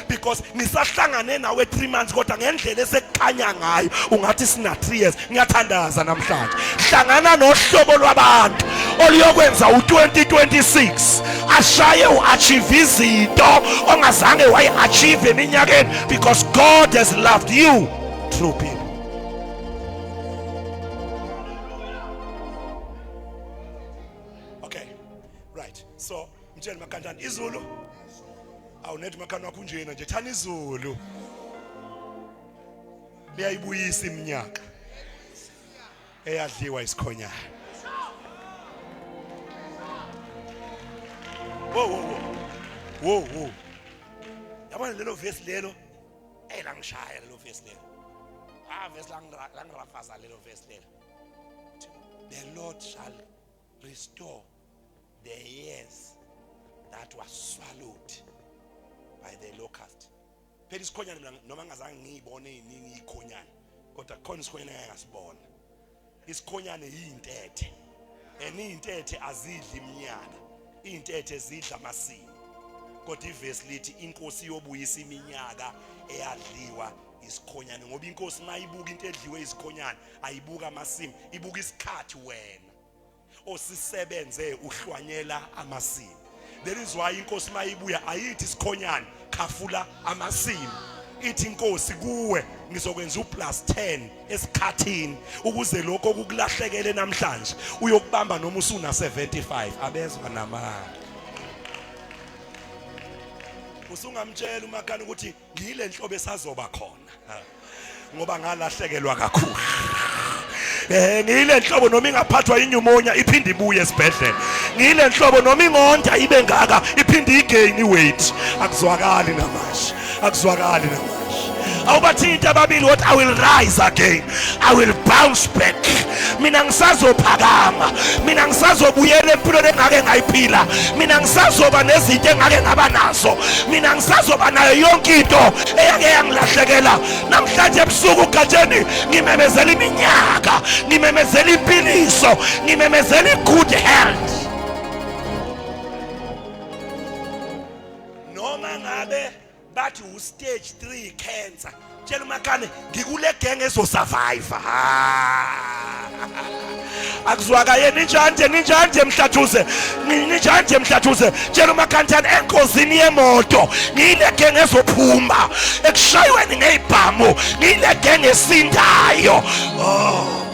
Because ngisahlangane nawe 3 months kodwa ngendlela esekukhanya ngayo ungathi sina 3 years. Ngiyathandaza namhlanje. Hlangana nohlobo lwabantu oluyokwenza u2026 ashaye uachieve izinto ongazange wayiachieve eminyakeni because God has loved you through people. Okay. Right. So mtshele makantani izulu. Awunethi makhani wakho unjena nje thana izulu. Liyayibuyisa iminyaka eyadliwa isikhonyana. Wo wo wo. Wo wo. Yabona lelo verse lelo eh langishaya lelo verse lelo. Ah verse langirafaza lelo verse lelo. The Lord shall restore the years that was swallowed by the locust. Phela isikhonyane mina noma ngazange ngiyibone iningi ikhonyane kodwa kukhona isikhonyane engake ngasibona. Isikhonyane yintethe. And izintethe azidli iminyaka. Izintethe zidla amasimu. Kodwa ivesi lithi inkosi iyobuyisa iminyaka eyadliwa isikhonyane ngoba inkosi mayibuka into edliwe isikhonyane ayibuka amasimu, ibuka isikhathi wena osisebenze uhlwanyela amasimu. That is why inkosi mayibuya ayithi isikhonyane khafula amasimu, ithi inkosi kuwe ngizokwenza uplus 10 esikhathini ukuze lokho okukulahlekele namhlanje uyokubamba noma usuna 75. Abezwa namanga. Usungamtshela umakani ukuthi ngile nhlobo esazoba khona ngoba ngalahlekelwa kakhulu. Ngile nhlobo noma ingaphathwa inyumonya iphinde ibuye esibhedlela. Ngile nhlobo noma ingonda ibe ngaka iphinde igain weight. Akuzwakali namanje. Akuzwakali namanje. Awubathinta ababili what I will rise again. I will bounce back. Mina ngisazophakama. Mina ngisazobuyela empilweni engake ngayiphila. Mina ngisazoba nezinto engake ngaba nazo. Mina ngisazoba nayo yonke into eyake yangilahlekela. Namhlanje ebusuku gatsheni ngimemezela iminyaka, ngimemezela impiliso, ngimemezela i-good health. Noma ngabe bathi u stage 3 cancer, tshela umakane ngikule gang ezo survive. Akuzwakaye ninjani ninjani mhlathuze ninjani mhlathuze tshela umakhanthane engozini yemoto ngiyile genge ezophuma ekushayweni ngezibhamu ngiyile genge esindayo. Oh,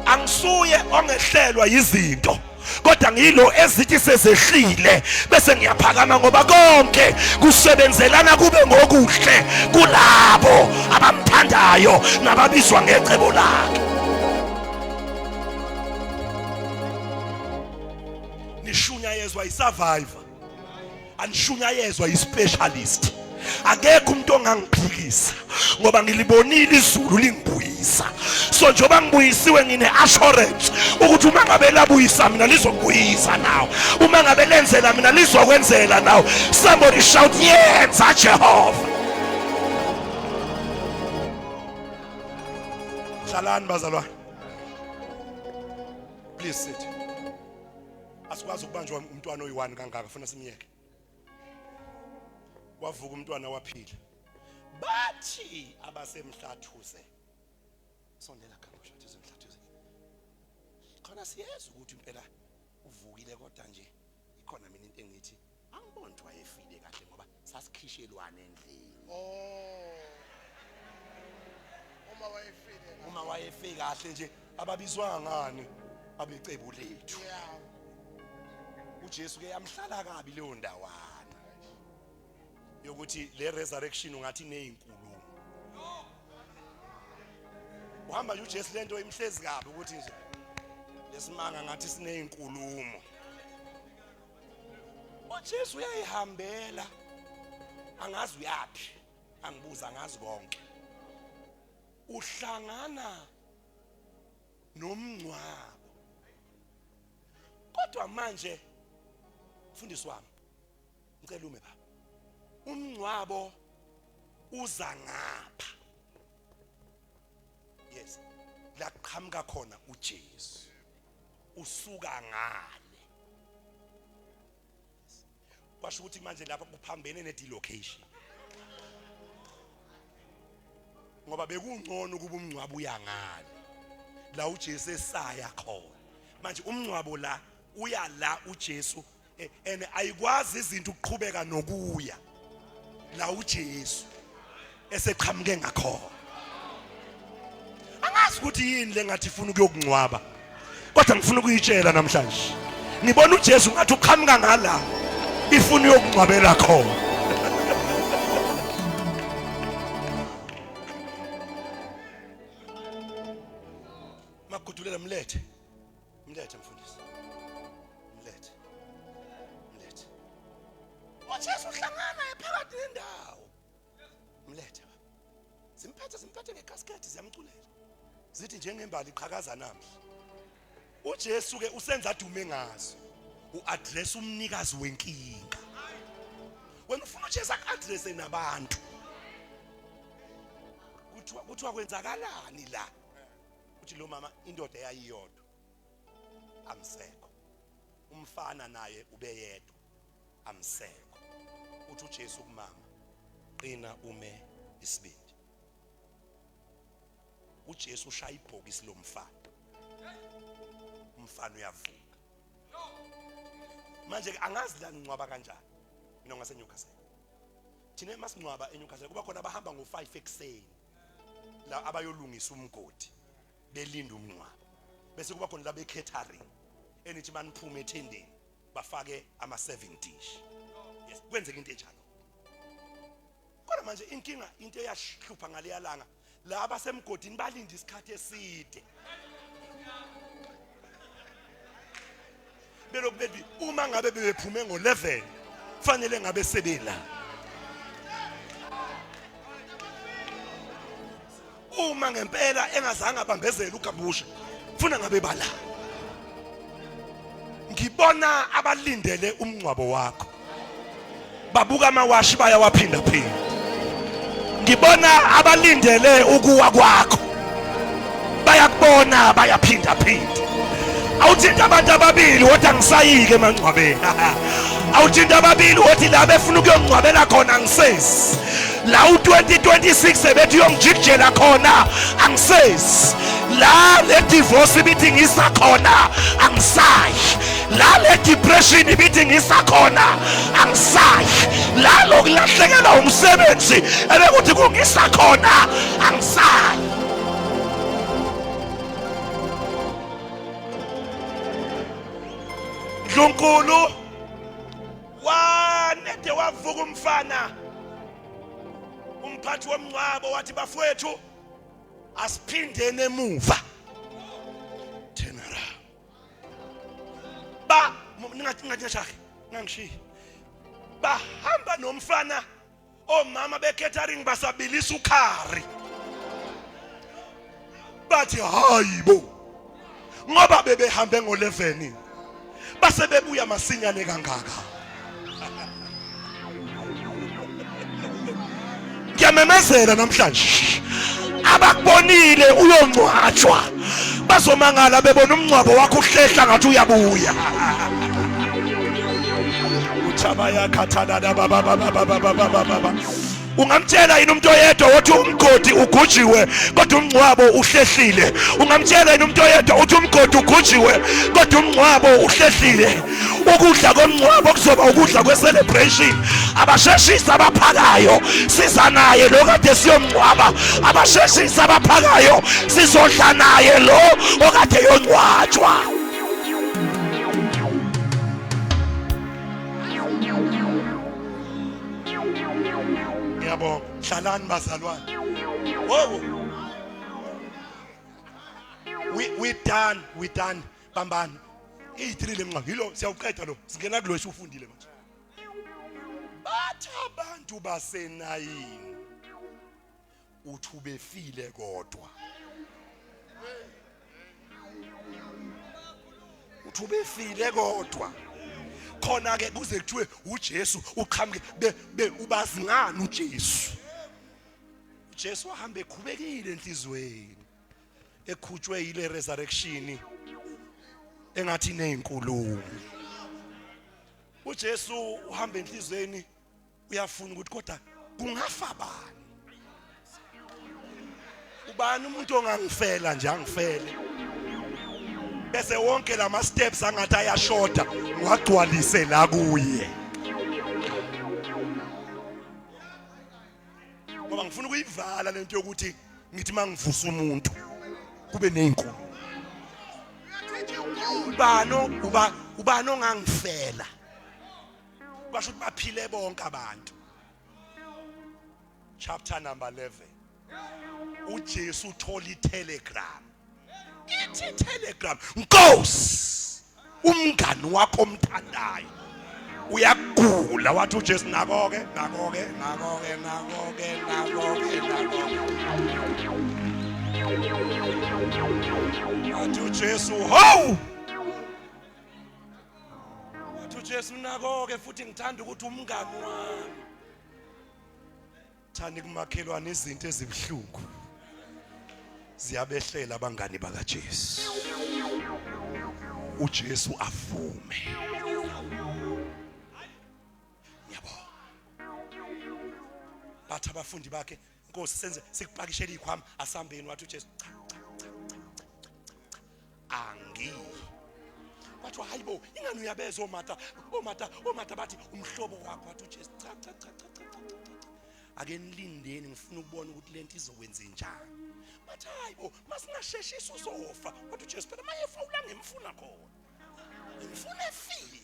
angisuye ongehlelwa yizinto kodwa ngilo ezithi sezehlile bese ngiyaphakama ngoba konke kusebenzelana kube ngokuhle kulabo abamthandayo nababizwa ngecebo lakhe. Nishunyayezwa isurvivor, anishunyayezwa ispecialist. Akekho umuntu ongangiphikisa ngoba ngilibonile izulu lingibuyisa. So njengoba ngibuyisiwe ngine assurance ukuthi uma ngabe labuyisa mina lizokubuyisa nawe, uma ngabe lenzela mina lizokwenzela nawe. Somebody shout yenza Jehova. Hlalani bazalwane, please sit. Asikwazi ukubanjwa umntwana oyi-1 kangaka, funa simyeke. Wavuka umntwana waphila. Bathi abasemhlathuze, sondela gabusha emhlathuze, khona siyezwa ukuthi impela uvukile, kodwa nje ikhona mina into engithi angiboni ukuthi wayefile kahle ngoba sasikhishelwane endlini. Oh, uma wayefile, uma wayefike kahle nje ababizwanga ngani abecebo lethu. uJesu ke yamhlala kabi leyo ndawana yokuthi le resurrection ungathi nezinkulumo. Uhamba nje uJesu lento imhlezi kabi ukuthi nje lesimanga ngathi sinezinkulumo. uJesu uyayihambela, angazi uyaphi, angibuza angazi konke. Uhlangana nomngcwabo. Kodwa manje mfundisi wami, ngicela ume baba, umngcwabo uza ngapha. Yes, la qhamuka khona uJesu, usuka ngale. Kwasho ukuthi manje lapha kuphambene ne-delocation, ngoba bekungcono ukuba umngcwabo uya ngale la uJesu esaya khona. Manje umngcwabo la uya la uJesu, and ayikwazi izinto ukuqhubeka nokuya la uJesu eseqhamuke ngakhona. Angazi ukuthi yini lengathi ifuna ukuyokungcwaba, kodwa ngifuna ukuyitshela namhlanje. Ngibona uJesu ngathi uqhamuka ngala, ifuna uyokungcwabela khona. Magudulela, mlethe, mlethe mfundisi, mlethe, mlethe. uJesu uhlangana ephakathi nendawo, mlethe baba. Zimphethe, zimphethe ngekaskethi, ziyamculela, zithi njengembali iqhakaza namhla. uJesu ke usenza adume ngazo, uaddress umnikazi wenkinga. Wena ufuna uJesu akuaddresse nabantu, kuthiwa kwenzakalani la? Uthi lo mama indoda eyayiyodwa amsekho, umfana naye ubeyedwa amsekho. Uthi uJesu kumama, qina ume isibindi. uJesu ushaya ibhokisi lomfana, umfana uyavuka. Manje ke angazi la ngcwaba kanjani mina ngase Newcastle. Thina masingcwaba eNewcastle kuba khona abahamba ngo5 ekseni la abayolungisa umgodi belinda umngcwabo, bese kuba khona labe catering enithi maniphume ethendeni bafake ama serving dish. Yes, kwenzeka into enjalo. Kodwa manje inkinga, into eyahlupha ngaleya langa, laba semgodini balinda isikhathi eside belokhu bethi uma ngabe bebephume ngo-11 fanele ngabe sebela. Uma ngempela engazange abambezele ugabusha, funa ngabe bala. Ngibona abalindele umngcwabo wakho babuka amawashi bayawaphinda phinda. Ngibona abalindele ukuwa kwakho bayakubona bayaphinda phinda. Awuthinta abantu ababili kodwa ngisayike emangcwabeni. Awuthinta ababili wothi la befuna ukuyongcwabela khona angisezi. La u2026 ebethi uyongijikijela khona angisezi. La le divorce ibithi ngisa khona angisayi. La le depression ibithi ngisa khona angisayi. La lokulahlekelwa umsebenzi ebekuthi kungisa khona angisayi. Ndlunkulu wanede wavuka umfana umphathi womngcwabo wathi bafowethu asiphindeni emuva turn around ba ningathi ningathi ngangishiyi bahamba nomfana omama be-catering basabilisa ukhari bathi hayi bo ngoba bebehambe ngo-11 base bebuya masinyane kangaka ngiyamemezela namhlanje abakubonile uyongcwatshwa bazomangala bebona umngcwabo wakho uhlehla ngathi uyabuya ungamtshela yini umuntu oyedwa wothi umgodi ugujiwe kodwa umngcwabo uhlehlile ungamtshela yini umuntu oyedwa uthi umgodi ugujiwe kodwa umngcwabo uhlehlile ukudla komngcwabo kuzoba ukudla kwe-celebration abasheshisi abaphakayo siza naye lo kade siyomngcwaba abasheshisi abaphakayo sizodla naye lo okade yongcwatshwa ngiyabonga hlalani bazalwane wowo we done we done bambani iyi-3 le mnqamo yilo siyawuqeda lo singena kulo esufundile manje bathi abantu basenayini uthi ubefile kodwa uthi ubefile kodwa khona ke kuze kuthiwe uJesu uqhamuke be ubazi ngani uJesu uJesu wahamba ekhubekile enhlizweni ekhutshwe yile resurrection engathi inezinkulumo uJesu uhamba enhlizweni uyafuna ukuthi kodwa kungafa bani ubani umuntu ongangifela nje angifele bese wonke lama steps angathi ayashoda ngiwagcwalise la kuye ngoba ngifuna ukuyivala lento yokuthi ngithi mangivusa umuntu kube nezinkulumo ubano uba ubani ongangifela basho ukuthi baphile bonke abantu chapter number 11 uJesu uthola itelegram ithi telegram nkosi umngani wakho omthandayo uyagula wathi uJesu nako ke nako ke nako ke nako ke nako ke nako wathi uJesu ho wathi uJesu nako ke futhi ngithanda ukuthi umngani wami thani kumakhelwane izinto ezibuhlungu ziyabehlela abangani bakaJesu uJesu avume yabo bathi abafundi bakhe Nkosi senze sikupakishela ikhwama asambeni wathi uJesu cha cha cha cha cha angiyi kwathiwa hayi bo ingani uyabeza omata omata omata bathi umhlobo wakho wathi uJesu cha cha cha cha cha cha cha ake nilindeni ngifuna ukubona ukuthi lento izokwenza njani bathi hayi bo masingasheshisa uzofa wathi uJesu phela mayefa ula ngimfuna khona ngimfuna efile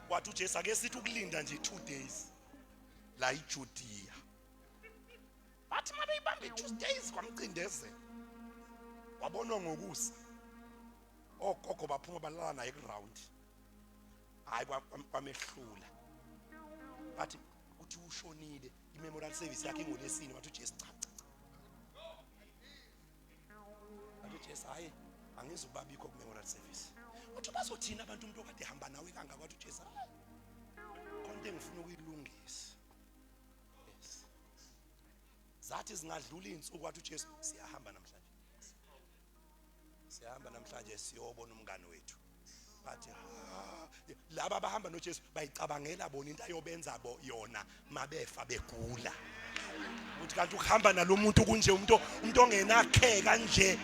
wathi uJesu ake sithi ukulinda nje 2 days la iJudiya bathi uma beyibamba i-Tuesdays kwamcindezela wabonwa ngokusa ogogo baphuma balala naye kuround hayi kwamehlula bathi uthi ushonile i-memorial service yakhe ingolesine wathi uJesu cha cha wathi uJesu hayi angizubabikho ku-memorial service wathi bazothina abantu umuntu okade ehamba nawe kangaka wathi uJesu hayi khona into engifuna ukuyilungisa yes zathi zingadlula izinsuku wathi uJesu siyahamba namhlanje siyahamba namhlanje siyobona umngane wethu Bathi ha laba abahamba noJesu bayicabangela bona into ayobenza bo yona mabefa begula. Uthi kanti ukuhamba nalomuntu kunje umuntu umuntu ongenakhe kanje.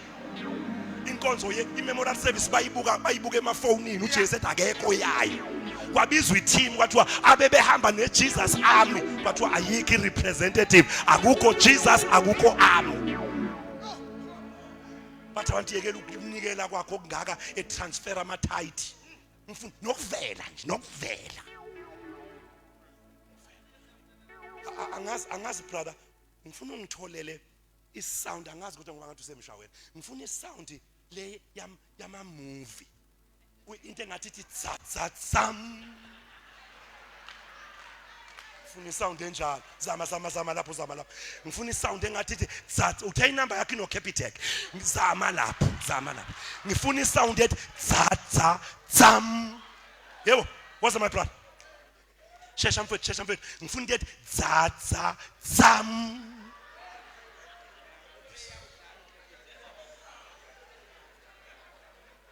Inkonzo ye i-memorial service bayibuka bayibuka emafonini uJesu ethi akekho yayo. Kwabizwa i-team kwathiwa abebehamba ne-Jesus Army kwathiwa ayikho i-representative akukho Jesus akukho army. Bathi abantu yekela ukunikela kwakho okungaka etransfer ama-tight. Ngifuna nokuvela nje nokuvela. Angazi angazi brother ngifuna ungitholele isound angazi kodwa ngoba ngathi usemshawela. Ngifuna isound le yam yama movie. Into engathi ithi tsa tsa tsam. Ngifuna isound enjalo. Zama zama zama lapho zama lapho. Ngifuna isound engathi ithi tsa uthe inamba yakho ino Capitec. Zama lapho zama lapho. Ngifuna isound ethi tsa tsa tsam. Yebo, what's my brother? Shesha mfethu, shesha mfethu. Ngifuna into ethi tsa tsa tsam.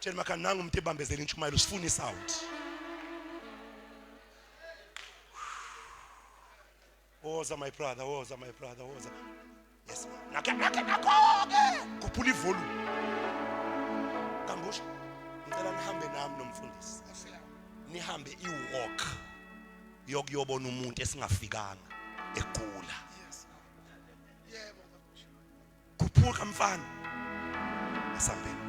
Tshela makhaya nangu umuntu ebambezela intshumayelo sifuna isound. Woza my brother, woza my brother, woza. Yes. Nakho nakho nakho ke. Khuphula ivolume. Kambusha. Ngicela nihambe nami nomfundisi. Nihambe iwalk yokuyobona umuntu esingafikanga egula. Yebo. Khuphuka mfana. Asambeni.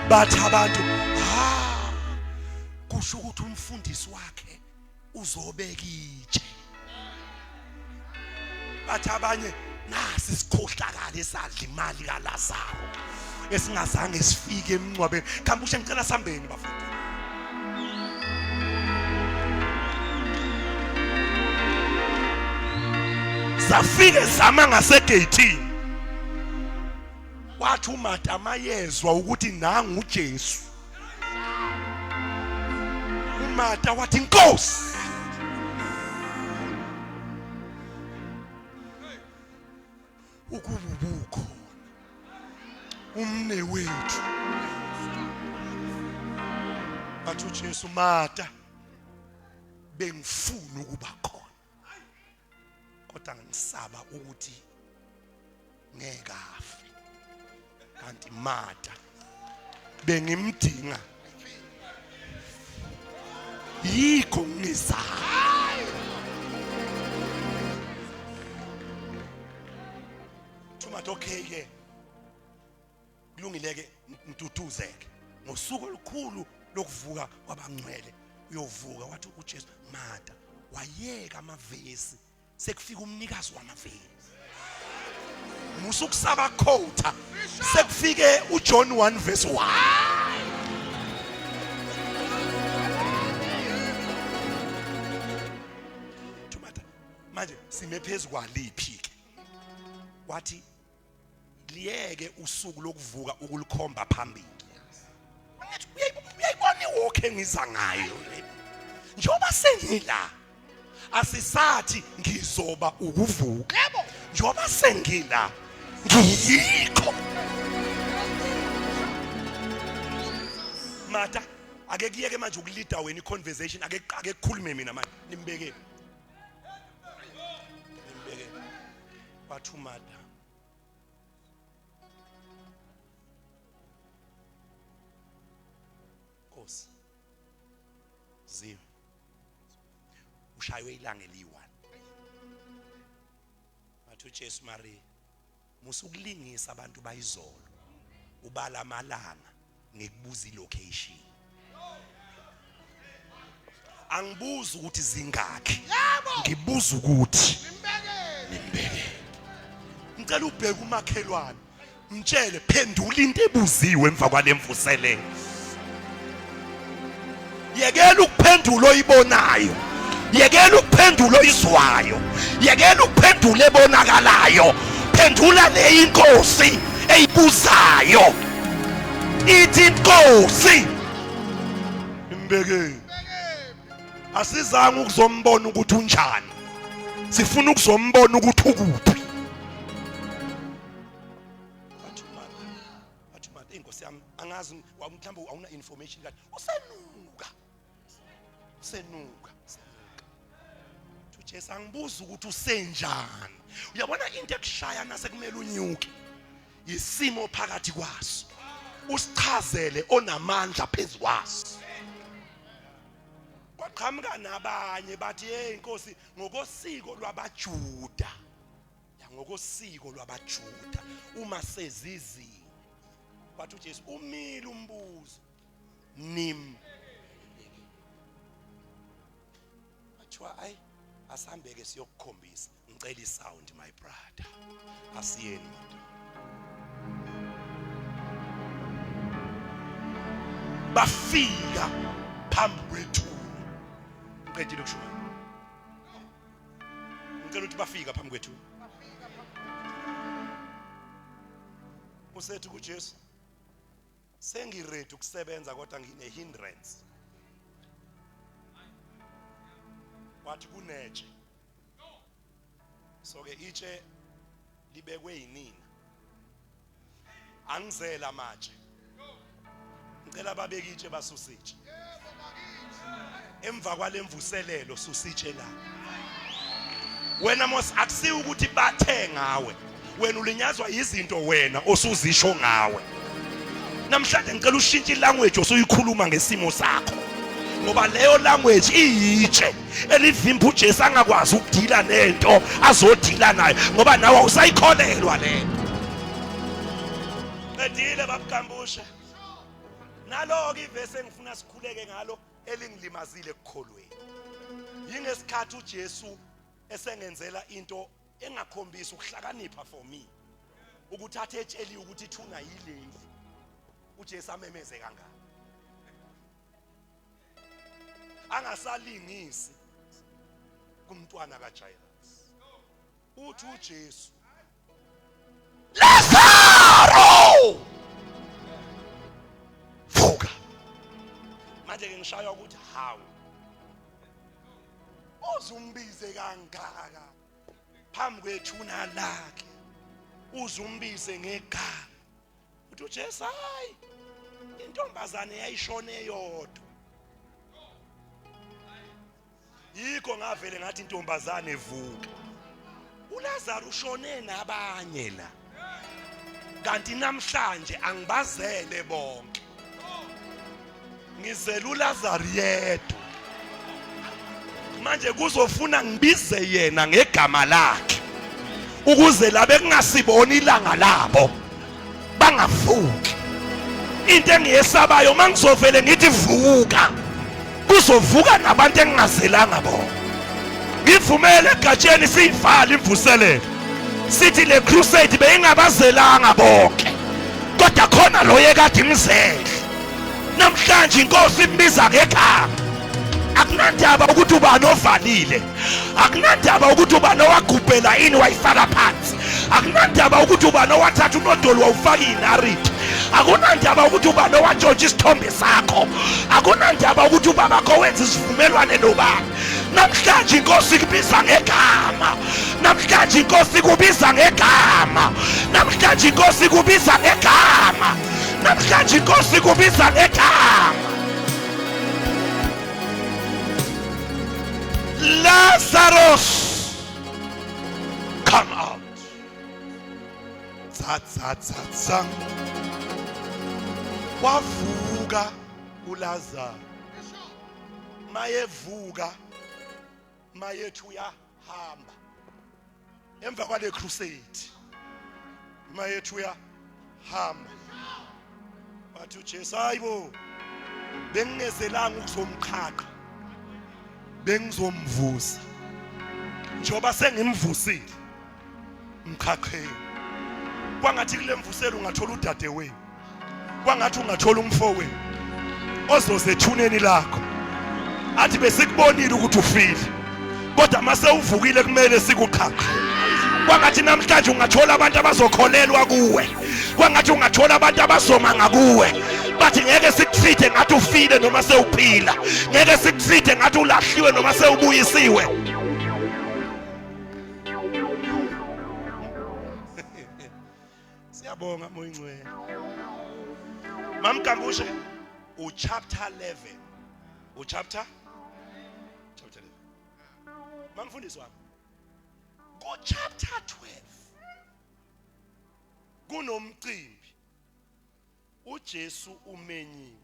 Bathi abantu ha kusho ukuthi umfundisi wakhe uzobeka itshe. Bathi abanye nasi isikhohlakala esadla imali kaLazaro esingazange sifike emncwabeni. Khambushe ngicela sambeni bafowethu. Zafike zama ngasegeyithini. Wathi uMarta mayezwa ukuthi nangu uJesu. UMarta wathi Nkosi ukuba ubukhona umne wethu. Bathi uJesu Marta bengifuna ukuba khona kodwa ngisaba ukuthi ngeke afe kanti Marta bengimdinga yikho ngizama Thuma okay ke kulungile ke ngiduduzeke ngosuku olukhulu lokuvuka kwabangcwele uyovuka wathi uJesu Marta wayeka amavesi sekufika umnikazi wamavesi musa ukusaba quota sekufike uJohn 1 verse 1 Thumata manje sime phezu kwaliphi ke wathi liyeke usuku lokuvuka ukulikhomba phambili angithi uyayibona iwalk engiza ngayo njengoba sengila asisathi ngizoba ukuvuka Yebo. njengoba sengila ngiyikho mata ake kuyeke manje ukulida wena i-conversation ake ake kukhulume mina manje nimbeke nimbeke wathi umata Nkosi ziwe ushaywe ilanga eliyi-one wathi uJesu Maria musa ukulingisa abantu bayizolo ubala amalanga ngikubuza ilocation angibuzi ukuthi zingakhi ngibuza ukuthi nimbeke ngicela ubheke umakhelwane mtshele phendula into ebuziwe emva kwalemvuselelo yekela ukuphendula oyibonayo Yekela ukuphendula oyizwayo, yekela ukuphendula ebonakalayo, phendula le inkosi eyibuzayo. Ithi inkosi imbeke. Asizange ukuzombona ukuthi unjani, sifuna ukuzombona ukuthi ukuphi. Wathi uMartha, wathi uMartha, inkosi yami angazi, mhlawumbe awuna information kathi usenuka, usenuka, usenuka. UJesu angibuza ukuthi usenjani. Uyabona into ekushaya nasekumele unyuke isimo phakathi kwaso, usichazele onamandla phezu kwaso. Kwaqhamuka nabanye bathi, hey inkosi, ngokosiko lwabaJuda, ngokosiko lwabaJuda uma sezizini. Wathi uJesu umile umbuzo nim Bathiwa ayi asihambeke siyokukhombisa. Ngicela isound my brother. Asiyeni madoda. Bafika phambi kwethuna. Ngiqedile ukushumayela. Ngicela ukuthi bafika phambi kwethuna. Usethi kuJesu sengiready ukusebenza kodwa ngine hindrance. Wathi kunetshe. So ke itshe libekwe yinina. Angizela amatshe. Ngicela babeke itshe basuse itshe. Emva kwalemvuselelo susitshe la. Wena mos akusiyo ukuthi bathe ngawe. Wena ulinyazwa izinto wena osuzisho ngawe. Namhlanje ngicela ushintshe ilanguage osuyikhuluma ngesimo sakho. Ngoba leyo language iyitshe elivimba uJesu angakwazi ukudila nento azodila nayo ngoba nawe awusayikholelwa lento. Qedile babukambusha. Nalo ke ivesi engifuna sikhuleke ngalo elingilimazile ekukholweni. Yingesikhathi uJesu esengenzela into engakhombisi ukuhlakanipha for me. Ukuthi athe etsheliwe ukuthi ithuna yileli. uJesu amemeze kangaka. Angasalingisi kumntwana kaJairus. Uthi uJesu Lazaro vuka. Manje ke ngishaywa ukuthi hawu uzumbize kangaka phambi kwethuna lakhe, uzumbize ngegama. Uthi uJesu hayi, intombazane yayishone yodwa, yikho ngavele ngathi intombazane vuka. uLazaro ushone nabanye la, kanti namhlanje angibazele bonke, ngizela uLazaro yedwa. Manje kuzofuna ngibize yena ngegama lakhe ukuze labe kungasiboni ilanga labo bangavuki. Into engiyesabayo mangizovele ngithi vuka, kuzovuka nabantu engingazelanga bona. Ngivumele egatsheni siyivale imvuselelo, sithi le crusade beyingabazelanga bonke, kodwa khona lo yekade imzele. Namhlanje inkosi imbiza ngegama. Akunandaba ukuthi ubani ovalile, akunandaba ukuthi ubani owagubhela ini wayifaka phansi, akunandaba ukuthi ubani owathatha unodoli wawufaka inariti, akunandaba ukuthi ubani owatshontsha isithombe sakho, akunandaba ukuthi ubabakho wenza isivumelwane nobani. Namhlanje inkosi ikubiza ngegama, namhlanje inkosi ikubiza ngegama, namhlanje inkosi ikubiza ngegama, namhlanje inkosi ikubiza ngegama. Lazarus, come out. Tsa tsa tsa tsa. Wavuka uLazarus. Mayevuka mayethi uyahamba emva kwale crusade, mayethi uyahamba wathi uJesu, hayibo, bengingezelanga ukuzomqhaqha, bengizomvusa. Njengoba sengimvusile, mqhaqheni. Kwangathi kule mvuselo ungathola udadewenu, kwangathi ungathola umfowenu ozoze ethuneni lakho athi besikubonile ukuthi ufile. Kodwa mase uvukile kumele sikuqhaqhe. Kwangathi namhlanje ungathola abantu abazokholelwa kuwe. Kwangathi ungathola abantu abazoma ngakuwe. Bathi ngeke sikuthithe ngathi ufile noma sewuphila. Ngeke sikuthithe ngathi ulahliwe noma sewubuyisiwe. Siyabonga Moya Ingcwele. Mamgambushe u chapter 11. U chapter chapter 11. Mamfundisi wami. Ku chapter 12 kunomcimbi uJesu umenyiwe.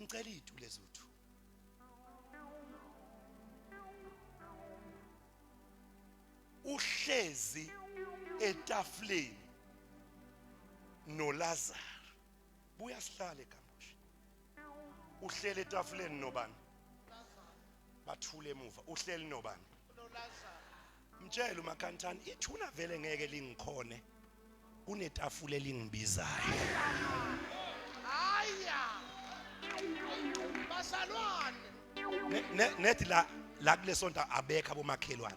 Ngicela izitulo ezuthu. Uhlezi etafuleni noLazaro. Buya sihlale Gambushe. Uhleli etafuleni nobani? Bathule emuva. Uhleli nobani? Mtshele uMakhantani ithuna vele ngeke lingikhone. Kunetafula elingibizayo. Haya. Bazalwane. Nethi la la kulesonto abekho abomakhelwane.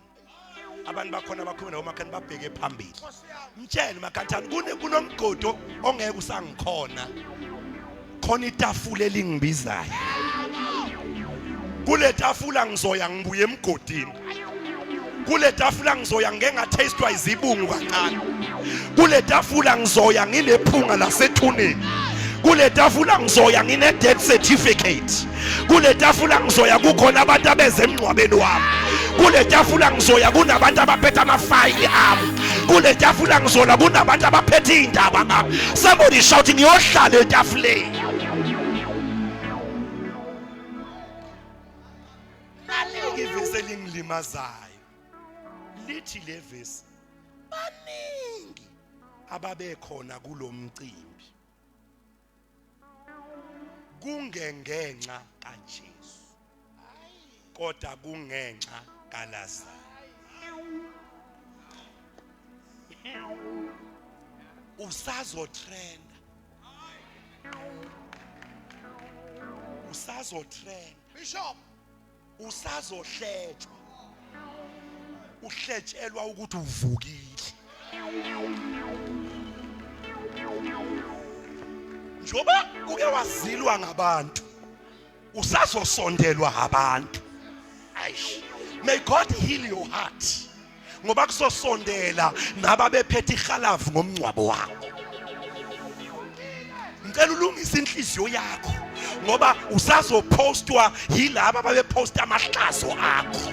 Abantu bakhona abakhuluma nabomakhelwane babheke phambili. Mtshele uMakhantani kune kunomgodo ongeke usangikhona. Khona itafula elingibizayo. Kule tafula ngizoya ngibuye emgodini. Kule tafula ngizoya ngike ngathestwa izibungu kancane. Kule tafula ngizoya nginephunga lasethuneni. Kule tafula ngizoya ngine death certificate. Kule tafula ngizoya kukhona abantu abeze emngcwabeni wami. Kule tafula ngizoya kunabantu abaphethe amafayili ami. Kule tafula ngizola kunabantu abaphethe izindaba ngami. Somebody shouting ngiyohlala etafuleni. Nalike ivesi elingilimazayo. Lithi le vesi baningi ababekhona kulomcimbi. Kungengenxa kaJesu. Kodwa kungenxa kaLazaro. Usazotrenda. Usazotrenda. Bishop. Usazohletshwa. Uhletshelwa ukuthi uvukile. Njoba uke wazilwa ngabantu, usazosondelwa abantu. Aish. May God heal your heart. Ngoba kusosondela nababephethe ihalavu ngomngcwabo wakho. Ngicela ulungise inhliziyo yakho ngoba usazopostwa yilaba ababeposta amahlazo akho.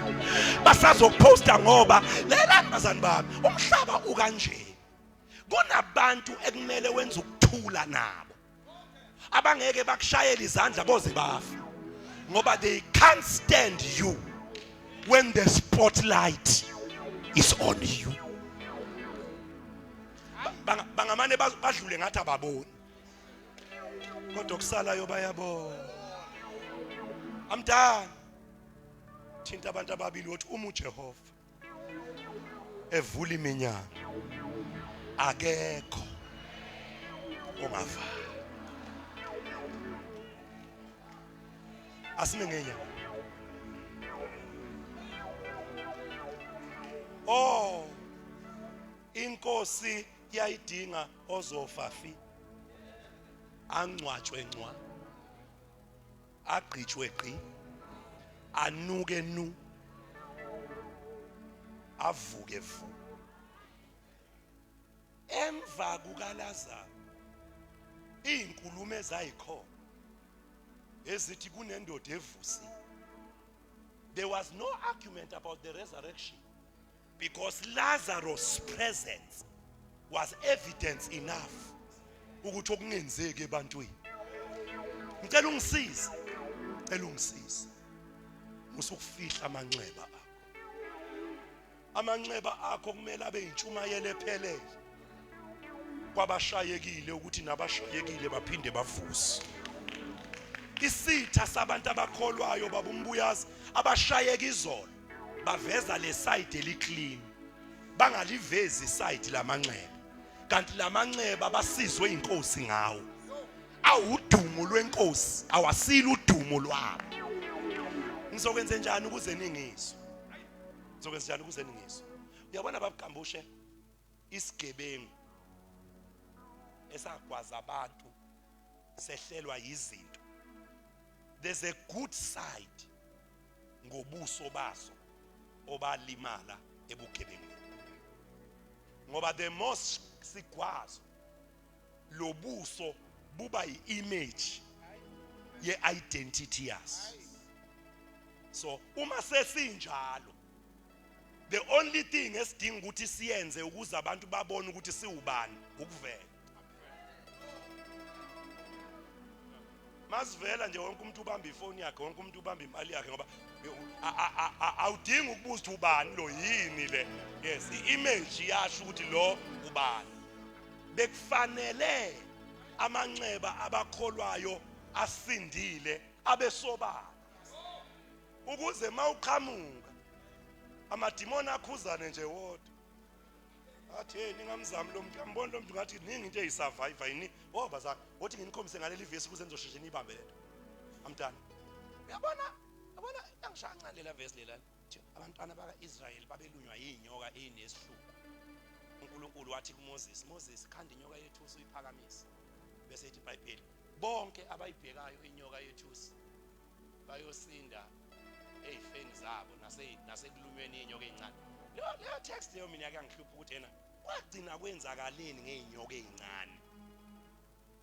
Basazoposta ngoba lelani bazani bami, umhlaba ukanje. Kunabantu ekumele wenze ukuthula nabo. Abangeke bakushayele izandla boze bafe. Ngoba they can't stand you when the spotlight is on you. Bangamane badlule ngathi ababoni. Kodwa kusalayo bayabona. I'm done. Thinta abantu ababili wothi uma uJehova evula iminyango akekho ongavala. Asime ngenyawo. Oh, inkosi yayidinga ozofa fi, angcwatshwe ncwa, agqitshwe gqi, anuke nu, avuke vu. Emva kukaLazaro izinkulumo ezayikhona ezithi kunendoda evusiwe. There was no argument about the resurrection because Lazarus' presence was evidence enough ukuthi okungenzeki ebantwini. Ngicela ungisize, ngicela ungisize. Musukufihla amanxeba akho. Amanxeba akho kumele abe intshumayelo ephelele kwabashayekile ukuthi nabashayekile baphinde bavuse. Isitha sabantu abakholwayo babumbuyazi abashayeka izolo baveza le side eli clean, bangalivezi iside lamanxeba, kanti lamanxeba basizwe inkosi ngawo. Awudumo lwenkosi, awasilo udumo lwabo. Ngizokwenza njani ukuze ningizwe? Ngizokwenza njani ukuze ningizwe? Uyabona babugambushe isigebengu esagwaza abantu sehlelwa yizinto. There's a good side ngobuso baso obalimala ebugebengwini. Ngoba the most sigwazo lobuso buba yi-image ye-identity yaso. So uma sesinjalo, the only thing esidinga ukuthi siyenze ukuze abantu babone ukuthi siwubani ukuvela. Masivela nje wonke umuntu ubamba ifoni yakhe, wonke umuntu ubamba imali yakhe, ngoba awudingi ukubuza ukuthi ubani lo, yini le. Yes, i-image iyasho ukuthi lo ubani. Bekufanele amanxeba abakholwayo asindile abesobala, ukuze mawuqhamuka amadimoni akhuzane nje wodwa, athi hey, ningamzami lo muntu, ambona lo muntu ngathi ningi into eyisurvive yini. Oh bazali, wothi nginikhombise ngaleli vesi ukuze nizosheshe niyibambe lento. I'm done. Uyabona, yabona angishaya kancane lela vesi lela. Abantwana baka-Israyeli babelunywa yinyoka eyinesihluku. uNkulunkulu wathi kuMoses, Moses, khanda inyoka yethusi uyiphakamise. Bese ithi iBhayibheli, bonke abayibhekayo inyoka yethusi bayosinda ey'feni zabo nasekulunyweni iy'nyoka ey'ncane. Leyo text leyo mina yakangihlupha ukuthi yena kwagcina kwenzakaleni ngey'nyoka ey'ncane.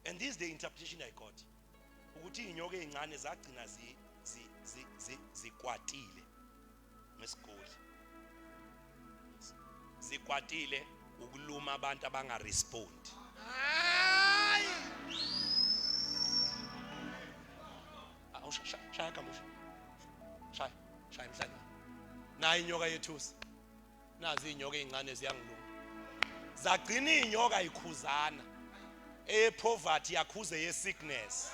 And this is the interpretation I got. Ukuthi iy'nyoka ey'ncane zagcina zikwatile ngesigoli. Zikwatile ukuluma abantu abangarespondi. Hayi. Shaya kambusha. Shaya, shaya emhlanje. Nayi inyoka yethusi. Nazi inyoka ezincane ziyangiluma. Zagcina inyoka ikhuzana. Epoverty yakhuze ye sickness.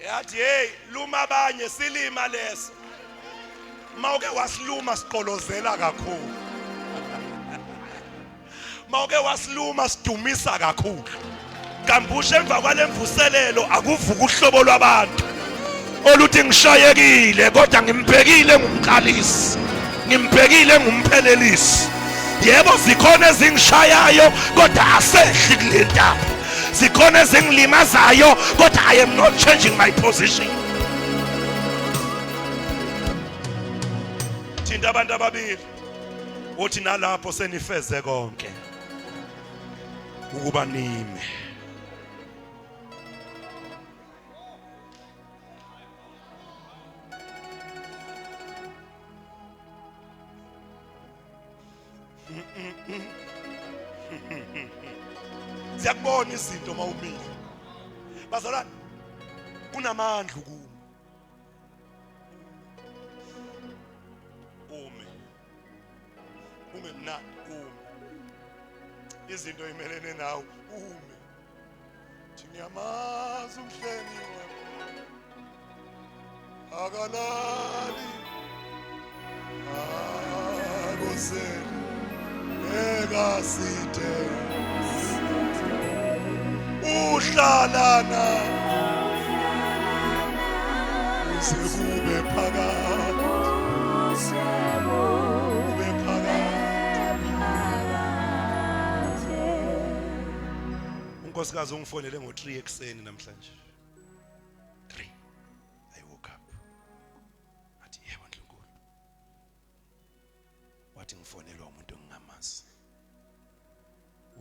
Yathi hey, luma abanye silima leso. Mawuke wasiluma siqolozela kakhulu. Mawuke wasiluma sidumisa kakhulu. Kambusha emva kwalemvuselelo akuvuka uhlobo lwabantu oluthi ngishayekile kodwa ngimbhekile ngumqalisi, ngimbhekile ngumphelelisi. Yebo, zikhona ezingishayayo kodwa asehli kule ntaba, zikhona ezingilimazayo kodwa I am not changing my position. Thinta abantu ababili uthi nalapho senifeze konke ukuba nime. Siyakubona izinto mawumile. Bazalwane, kunamandla ukuma. Ume. Ungemnandi ume. Izinto imelene nawe ume. Thi ngiyamazi umhlengi wami. Akalali. Akuseli. Ekaside. Uhlalana. Kuze kube phakade. Kube phakade. Unkosikazi ungifonele ngo-3 ekuseni namhlanje. 3. I woke up. Athi yebo Ndlunkulu. Wathi ngifonelwa umuntu engingamazi.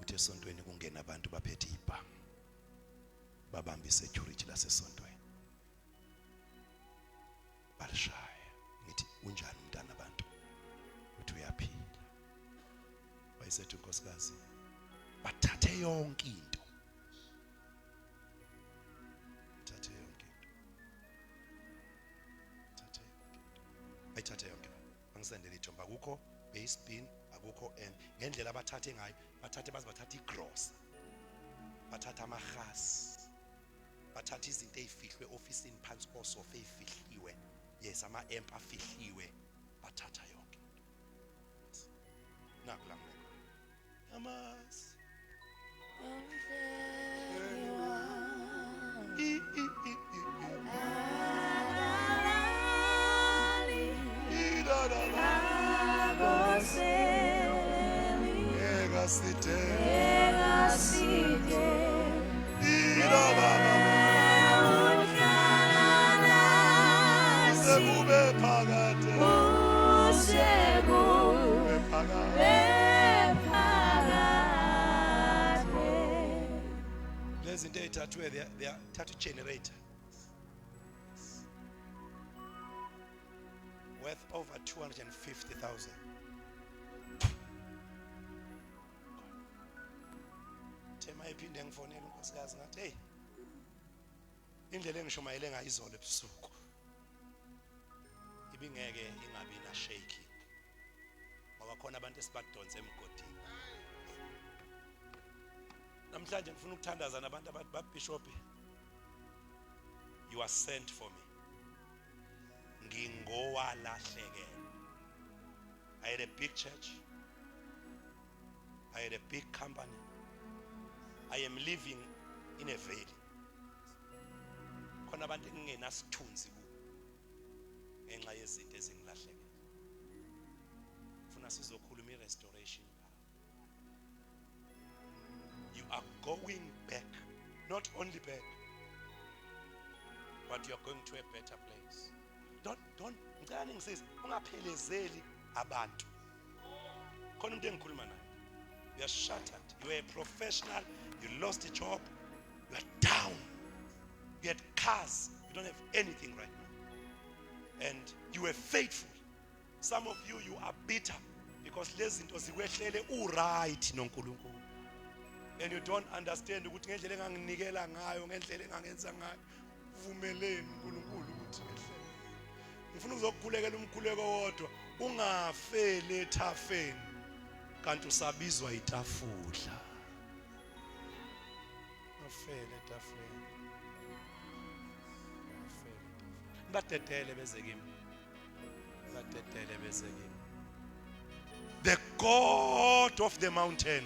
Uthi esontweni kungena abantu baphethe ibhamu. Babamba isecurity lasesontweni. Balishaya. Ngithi unjani umntana abantu? Uthi uyaphila. Wayesethi unkosikazi bathathe yonke into. Thathe yonke into. Thathe yonke into. Ayithathe yonke. Angisendele ithombe, akukho base bin, akukho n. Ngendlela abathathe ngayo, bathathe baze bathathe igrosa. Bathatha amahasi. Bathatha izinto ezifihlwe ofisini phansi kosofa ezifihliwe. Yes, ama amp afihliwe. Bathatha yonke into. Nakho la ngeke. Yamazi. I i i i. Zithathwe, they thatha generator worth over 250,000. Thema iphinde ngifonela unkosikazi, ngathi, "Hey, indlela engishumayele ngayo izolo ebusuku ibingeke ingabi na shaking, ngoba khona abantu esibadonsa emgodini." Namhlanje ngifuna ukuthandaza nabantu abathi, "Bishop, you are sent for me. Ngingowalahlekelwa. I had a big church, I had a big company, I am living in a valley. Khona abantu engingenasithunzi kubo ngenxa yezinto ezingilahlekela." Funa sizokhuluma i-restoration power. You are going back, not only back, but you are going to a better place. Don't ngicela ningisize, ungaphelezeli abantu. Khona umuntu engikhuluma naye, you are shattered, you are a professional, you lost a job, you are down, you had cars, you don't have anything right now, and you were faithful. Some of you, you are bitter because lezi zinto zikwehlele u-right noNkulunkulu, and you don't understand ukuthi ngendlela enganginikela ngayo, ngendlela engangenza ngayo, vumeleni uNkulunkulu ukuthi ngehlele. Ngifuna ukuzokukhulekela umkhuleko wodwa: ungafeli ethafeni kanti usabizwa itafula. Ungafeli etafuleni, ungafeli etafuleni. Badedele beze kimi, badedele beze kimi. The God of the mountain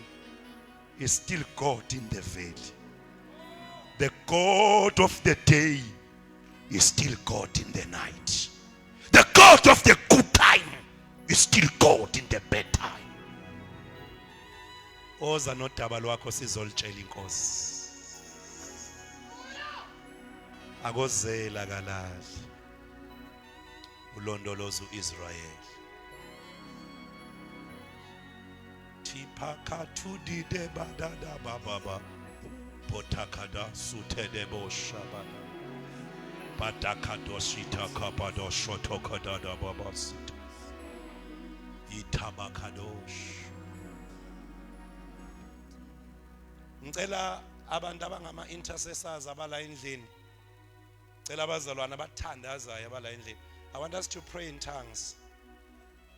is still God in the valley. The God of the day is still God in the night. The God of the good time is still God in the bad time. Oza nodaba lwakho, sizolitshela inkosi. Akozela kalali, ulondoloza uIsrael. Tipakatudide badada bababa potakada sutedebo shabada badakadoshita kapadoshotokodada babasita itabakadosh. Ngicela abantu abangama intercessors abala endlini, cela abazalwane abathandazayo abala endlini, I want us to pray in tongues.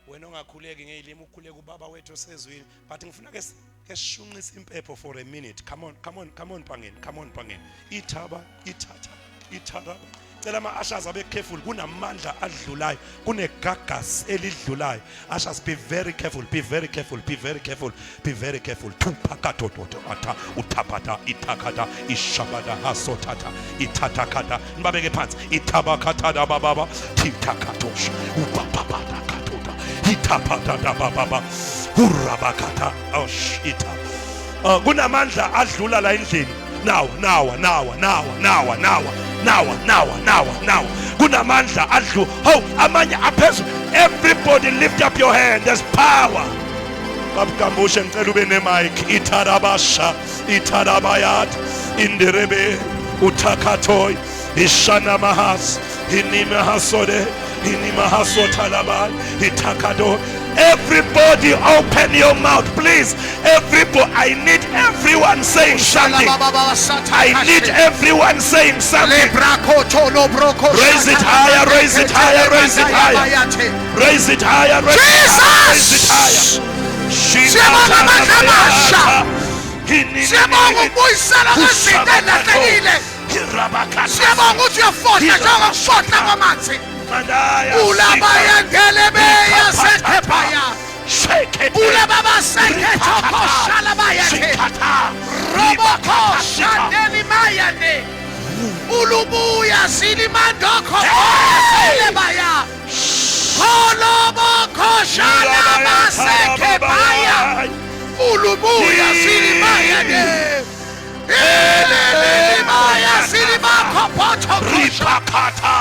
Wena ongakhuleki ngezilimi, ukhuleka ubaba wethu osezwini, but ngifuna ke sishunqise impepho for a minute. Come on, come on, come on, pangeni, come on, pangeni. Ithaba ithatha itharaba. Cela ama-ushers abe careful, kunamandla adlulayo, kunegagasi elidlulayo. Ushers, be very careful, be very careful, be very careful, be very careful. Tuphakatototo ata uthapata itakata ishabada hasotata ithatakata. Nibabeke phansi. Ithabakhathada bababa thitakatosha ubababata katota itapatata bababa urabakata osh ita. Kunamandla adlula la endlini. Nawa, nawa, nawa, nawa, nawa, nawa, nawa, nawa, nawa, nawa. Kunamandla adlu. Ho, amanye aphezulu. Everybody lift up your hand. There's power. Babukambushe, ngicela ube ne-mic. Itarabasha itarabayat indirebe utakatoy ishana mahas inimahasode inimahasotalabay itakado. Everybody open your mouth, please. Everybody, I need everyone saying something. I need everyone saying something. Raise it higher, raise it higher, raise it higher. Raise it higher, raise it higher, raise it higher. Siyabonga amandla amasha. Siyabonga ukubuyisela kwezinto ezilahlekile. Siyabonga ukuthi uyafohla njengokufohla kwamanzi. Ulabayendelebeya sekhebhaya. Ulababasekhethokoshalabayethe. Robokoshandelimayane. Ulubuya silimandokho selebaya. Kolobokoshalamasekhebhaya. Ulubuya silimayane. Elelelimaya silimakhophothokosha. Ripakata.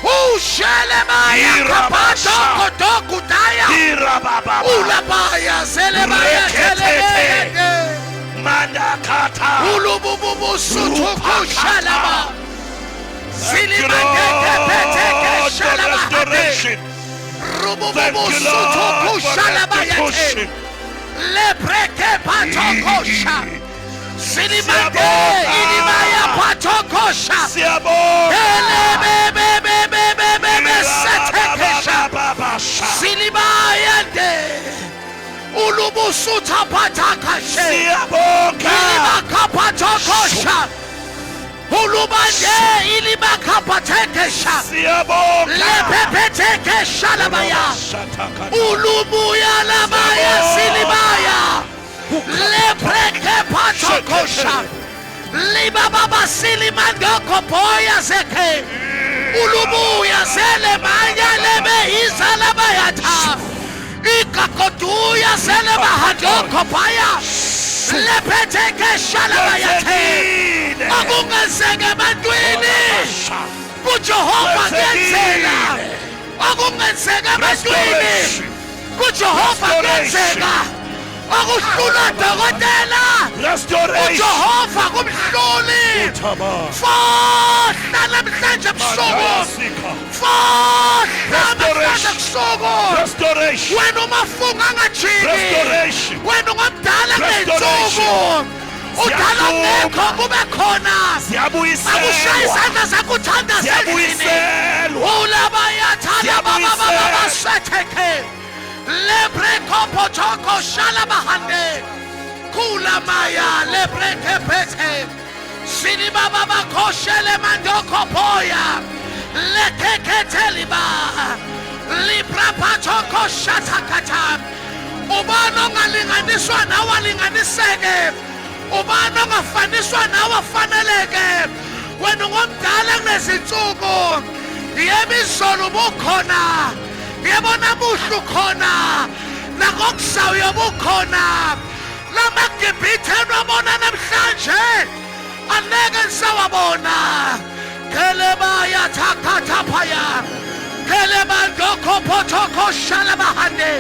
Ushelemaya kapatokotokutaya. Irababa. Ulabaya selebaya Reketete. telebeyane. Mandaka. Rupakata. Ulubububusuthukoshalaba. Thank you, Lord, for restoration. Thank you, Lord, for restitution. Lebreke patokosha. Silimande ilimaya patokosha. Siyabonga. Elebebebebebebe setekesha. Silibayande. Ulubusutha patakashe. Siyabonga. Ilimakapatokosha. Ulubande ilimakapatekesha. Siyabonga. Lepepetekesha labaya. Ulubuya labaya silibaya. Lepreke patokosha. Libababa silimandoko boya zeke. Ulubuya sele manya lebe izalabayata. Ikakoduya sele bahandoko baya. Lepeteke shalabayate. Akungenzeke ebantwini. KuJehova kuyenzeka. Akungenzeka ebantwini. KuJehova kuyenzeka. Akuhlula dokotela. Restoration. UJehova kumhluli. Fohla namhlanje ebusuku. Fohla namhlanje ebusuku. Restoration. Wena umafunga angajiki. Restoration. Wena ungomdala kuley'nsuku. Restoration. Udala ngekho kube khona. Siyabuyiselwa. Akushaye izandla zakho uthandaze endlini. Siyabuyiselwa. Ulabayathalababababasetheke. Lebrekopotoko shalabahande. Kulamaya lebrekepete. Silibababakoshele mandokopoya. Lekeketeliba. Librapatoko shatakata. Ubani ongalinganiswa nawe alinganiseke. Ubani ongafaniswa nawe afaneleke. Wena ungomdala kunezinsuku. Yebo izolo ubukhona. Yebo namuhla ukhona. Nakokuzayo ubukhona. LamaGibhithe enwabona namhlanje angeke nisawabona. Kelebaya thakathaphaya. Kelebandokopotoko shalabahande.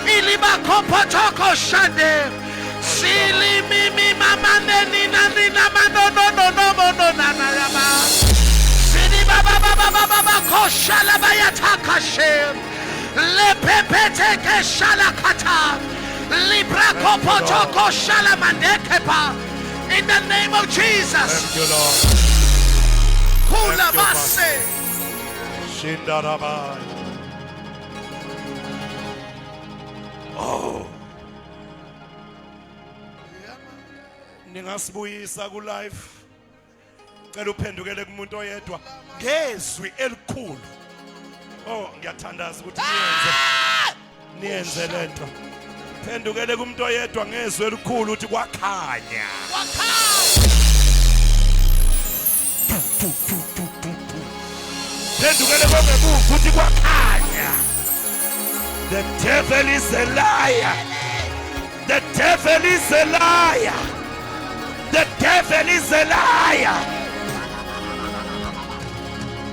Ilibakopotoko shande. Silimimi mamane nina nina manonononomononanayama. Silibabababababakoshalabaya-takashe. Lepepeteke-shalakata. Librakopotoko-shalamandekepa. In the name of Jesus. Thank you, Lord. Kulabase. Shindarabai. Oh. Ningasibuyisa ku live. Cela uphendukele kumuntu oyedwa ngezwi elikhulu. Oh, ngiyathandaza ukuthi niyenze. Niyenze lento. Phendukele kumuntu oyedwa ngezwi elikhulu uthi kwakhanya. Phendukele kongemuva uthi kwakhanya. The devil is a liar. The devil is a liar. The devil is a liar.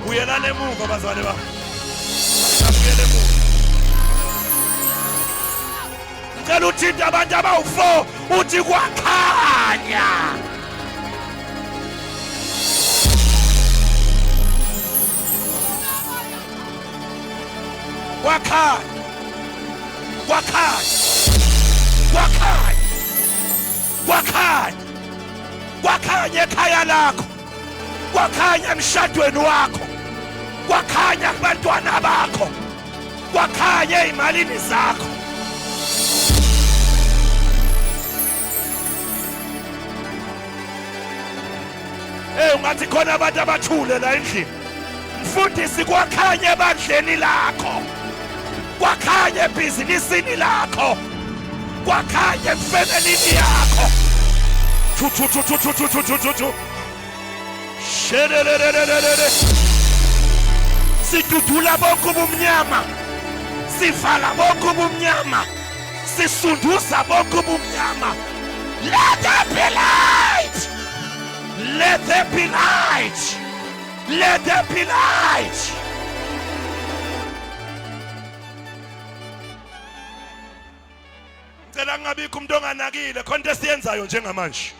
Buyelani emuva bazalwane bami. Sabuyele emuva. Ngicela uthinte abantu abawu-4 uthi kwakhanya. Kwakhanya. Kwakhanya. Kwakhanya. Kwakhanya. Kwakhanya ekhaya lakho. Kwakhanya emshadweni wakho. Kwakhanya kubantwana bakho. Kwakhanya ezimalini zakho. Hey, ungathi khona abantu abathule la endlini. Mfundisi, kwakhanya ebandleni lakho. Kwakhanya ebhizinisini lakho. Kwakhanya efemelini yakho. Thu thu thu thu thu thu thu thu thu thu. Shelelelelelele. Sidudula bonke ubumnyama. Sivala bonke ubumnyama. Sisunduza bonke ubumnyama. Let there be light. Let there be light. Let there be light. Ngicela ngingabikho umuntu onganakile khona into esiyenzayo njengamanje.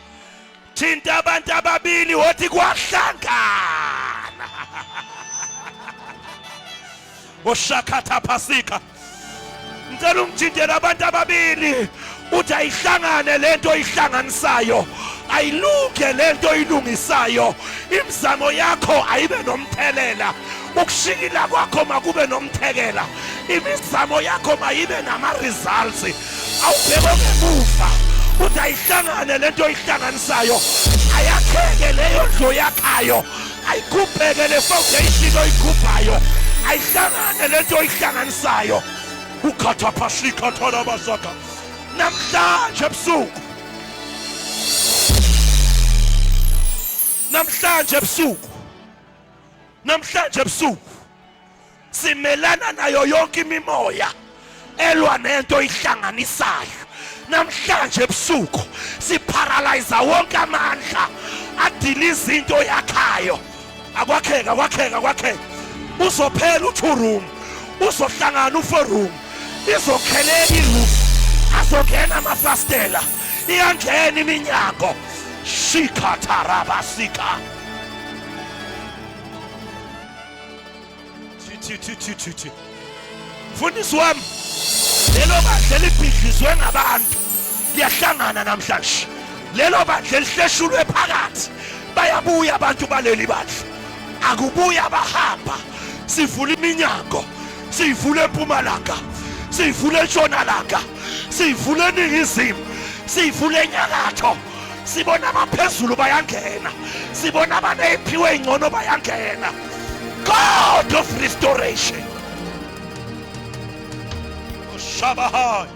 Thinta abantu ababili wothi kwahlangana. Oshakatha phasika. Ngicela ungithintele abantu ababili uthi ayihlangane lento oyihlanganisayo, ayilunge lento oyilungisayo, imizamo yakho ayibe nomthelela, ukushikila kwakho makube nomthekela, imizamo yakho mayibe nama-results. Awubheke ngemuva uthi ayihlangane lento oyihlanganisayo, ayakheke leyo ndlu yakhayo, ayigubheke le foundation oyigubhayo, ayihlangane lento oyihlanganisayo. Ukhathaphashikhathalabasaka namhlanje ebusuku, namhlanje ebusuku, namhlanje ebusuku simelana nayo yonke imimoya elwa nento ihlanganisayo. Namhlanje ebusuku siparalyze wonke amandla adiliza into yakhayo. Akwakheka, akwakheka, akwakheka. Uzophela u2 room, uzohlangana u4 room, izokheleka iroof, azongena amafastela, iyangena iminyango. Shikatharabasika. Thi thi thi thi thi. Mfundisi wami, lelo bandla elibhidlizwe ngabantu liyahlangana namhlanje. Lelo bandla elihleshulwe phakathi, bayabuya abantu baleli bandla. Akubuya bahamba. Sivula iminyango, siyivula empumalanga, siyivula entshonalanga, siyivula eningizimu, siyivula enyakatho. Sibona abaphezulu bayangena, sibona abaneyiphiwe ingcono bayangena. God of restoration. Shabahai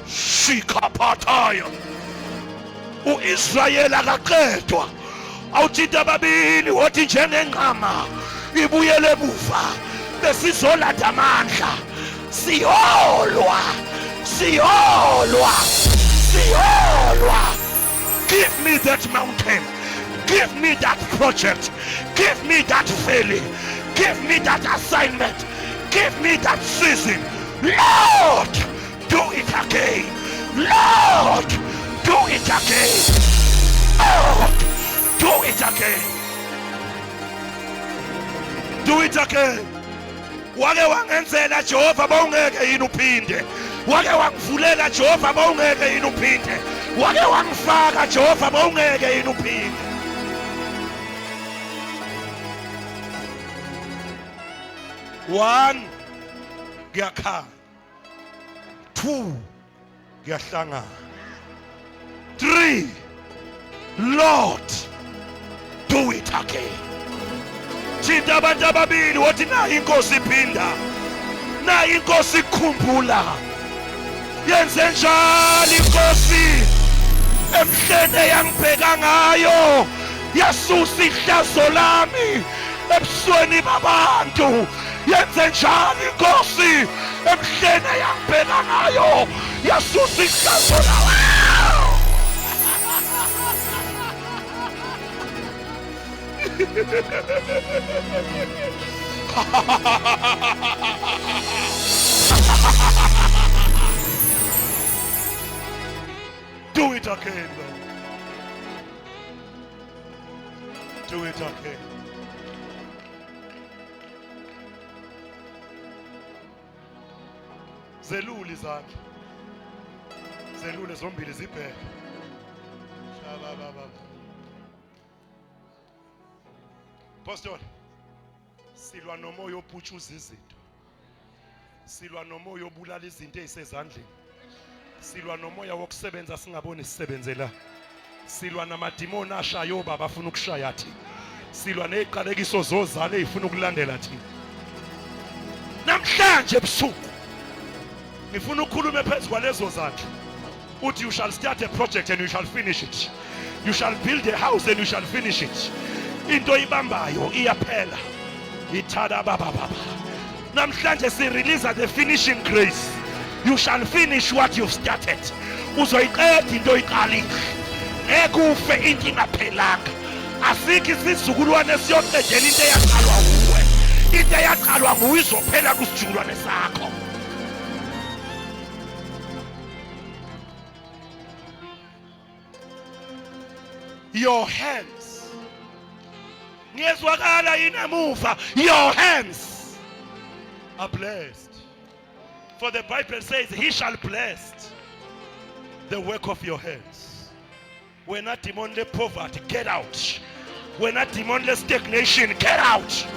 shikaphataya. uIsrayeli akaqedwa. Awuthinta ababili wothi njengenqama ibuyele emuva, besizolanda amandla. Siyolwa, siyolwa, siyolwa. Give me that mountain, give me that project, give me that valley, give me that assignment, give me that season. Lord, do it again. Lord, do it again. Lord, do it again. Do it again. Wake wangenzela Jehova, bawungeke yini uphinde? Wake wangivulela Jehova, bawungeke yini uphinde? Wake wangifaka Jehova, bawungeke yini uphinde? One, ngiyakhala. 2, ngiyahlangana. 3, Lord, do it again. Thinta abantu ababili wothi nayi inkosi iphinda, nayi inkosi ikhumbula. Yenze njalo inkosi emhlene yangibheka ngayo, yasusa ihlazo lami ebusweni babantu. Yenze njalo inkosi emhlene yangibheka ngayo, yasusa ihlazo lami. Do it again, Lord. Do it again. Zelule izandla, zelule zombili zibheke. Shabababa. Pastor, silwa nomoya oputshuza izinto, silwa nomoya obulala izinto ezisezandleni, silwa nomoya wokusebenza singaboni sisebenzela, silwa namadimoni ashayo obaba afuna ukushaya thina, silwa neziqalekiso zozalo ezifuna ukulandela thina. Namhlanje ebusuku ngifuna ukukhuluma phezu kwalezo zandla. Uthi you shall start a project and you shall finish it. You shall build a house and you shall finish it. Into ibambayo iyaphela. Ithada baba baba. Namhlanje si release the finishing grace. You shall finish what you've started. Uzoyiqeda into oyiqalile. Ngeke ufe into ingaphelanga. Asikho isizukulwane esiyoqedela into eyaqalwa nguwe. Into eyaqalwa nguwe izophela kusizukulwane sakho. Your hands. Ngiyezwakala yini emuva? Your hands are blessed. For the Bible says he shall bless the work of your hands. Wena demon le poverty, get out. Wena demon le stagnation, get out.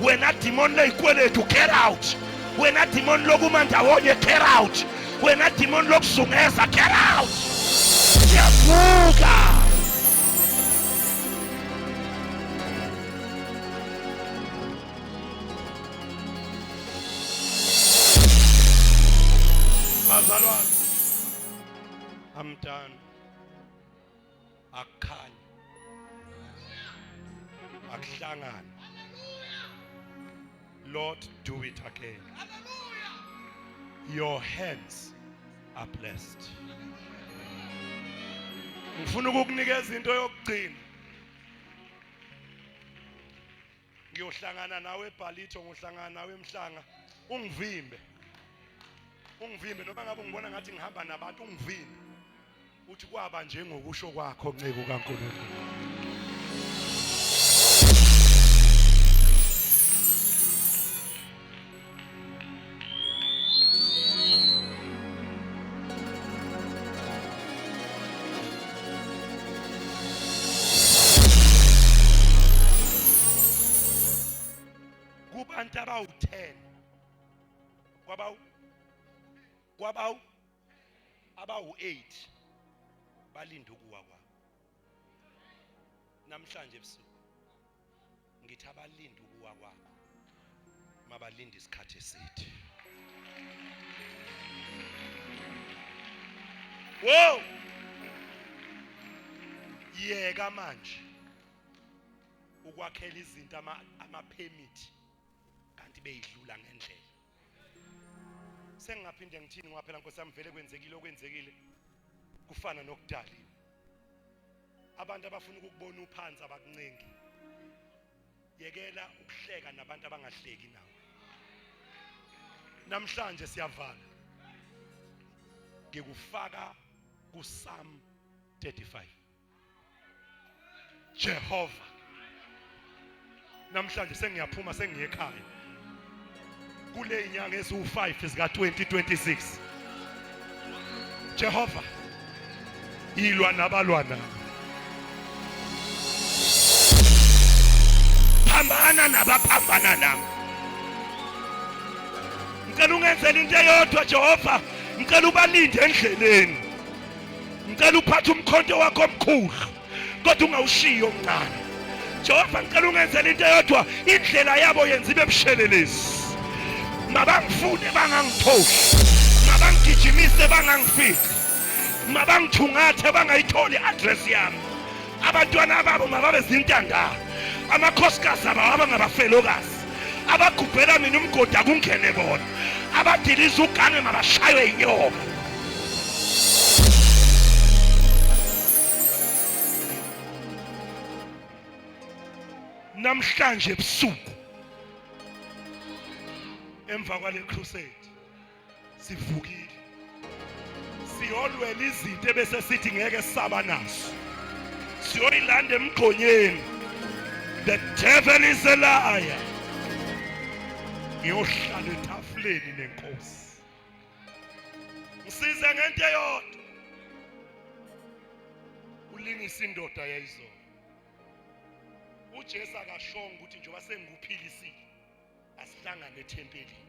Wena demon le ikweletu, get out. Wena demon lokuma ndawonye, get out. Wena demon lokuzungeza, get out. Siyavuka. Bazalwane, I'm done. Akukhanya. Akuhlangana. Lord, do it again. Your hands are blessed. Ngifuna ukukunikeza into yokugcina. Ngiyohlangana nawe eBhalitho, ngiyohlangana nawe eMhlanga. Ungivimbe. Ungivimbe noma ngabe ungibona ngathi ngihamba nabantu, ungivimbe. Uthi kwaba njengokusho kwakho, nceku kaNkulunkulu. Kubantu abawu-10 kwabawu abawu-8 balinda ukuwa kwabo. Namhlanje ebusuku ngithi abalinda ukuwa kwakho mabalinde isikhathi eside. Wow! Yeka manje ukwakhela izinto ama-permit kanti beyidlula ngendlela. Sengingaphinde ngithini ngoba phela Nkosi yami vele kwenzekile okwenzekile, kufana nokudaliwe. Abantu abafuna ukukubona uphansi abakuncengi. Yekela ukuhleka nabantu abangahleki nawe. Namhlanje siyavala. Ngikufaka kuPsalm 35. Jehova, namhlanje sengiyaphuma sengiye ekhaya. Kule inyanga eziwu5 zika 2026. Jehova, ilwa nabalwa nami. Phambana nabaphambana nami. Ngicela ungenzele into eyodwa Jehova, ngicela ubalinde endleleni. Ngicela uphathe umkhonto wakho omkhulu kodwa ungawushiyi omncane. Jehova, ngicela ungenzele into eyodwa, indlela yabo yenza ibe bushelelezi. Mabangifune bangangitholi, mabangigijimise bangangifici, mabangithungathe bangayitholi i-address yami. Abantwana babo mababe zintandane, amakhosikazi abo abangabafelokazi, abagubhela mina umgodi akungene bona, abadiliza ugange mabashaywe inyoka. Namhlanje ebusuku emva kwale crusade sivukile, siyolwela izinto ebese sithi ngeke saba nazo, siyoyilanda emgqonyeni. The devil is a liar. Ngiyohlala etafuleni nenkosi. Ngisize ngento eyodwa, ulingisa indoda yayizolo. uJesu akashongo ukuthi njengoba sengikuphilisile asihlangane ethempelini.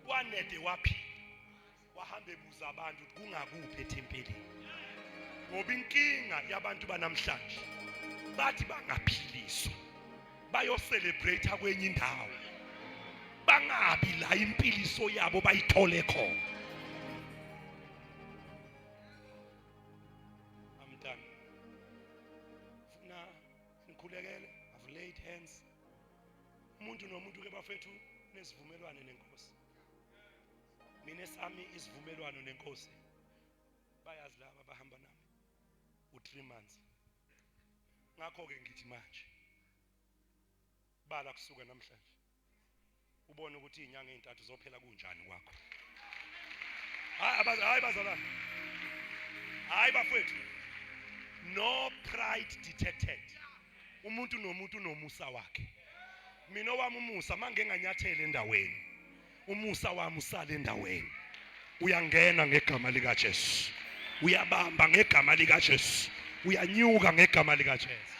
Kwanede waphila, wahamba ebuza abantu ukuthi kungakuphi ethempelini. Ngoba inkinga yabantu banamhlanje, bathi bangaphiliswa bayocelebrate kwenye indawo, bangabi la impiliso yabo bayithole khona. I'm done. Funa ngikhulekele. I've laid hands. Umuntu nomuntu ke bafethu nesivumelwano nenkosi. Mina sami isivumelwano nenkosi, bayazi laba abahamba nami, u3 months. Ngakho ke ngithi manje bala kusuka namhlanje ubone ukuthi izinyanga ezintathu zophela kunjani kwakho. Hayi, hayi bazalwane, hayi bafethu. No pride detected. Umuntu nomuntu unomusa wakhe. Mina owami umusa mangeke nganyathela endaweni. Umusa wami usale endaweni. Uyangena ngegama lika Jesu. Uyabamba ngegama lika Jesu. Uyanyuka ngegama lika Jesu.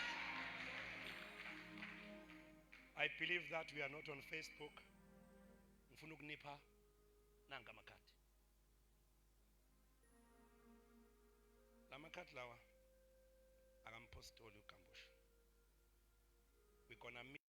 I believe that we are not on Facebook. Ngifuna ukunipha nanka amakhadi. Lamakhadi lawa akampostoli uGambusha. We gonna meet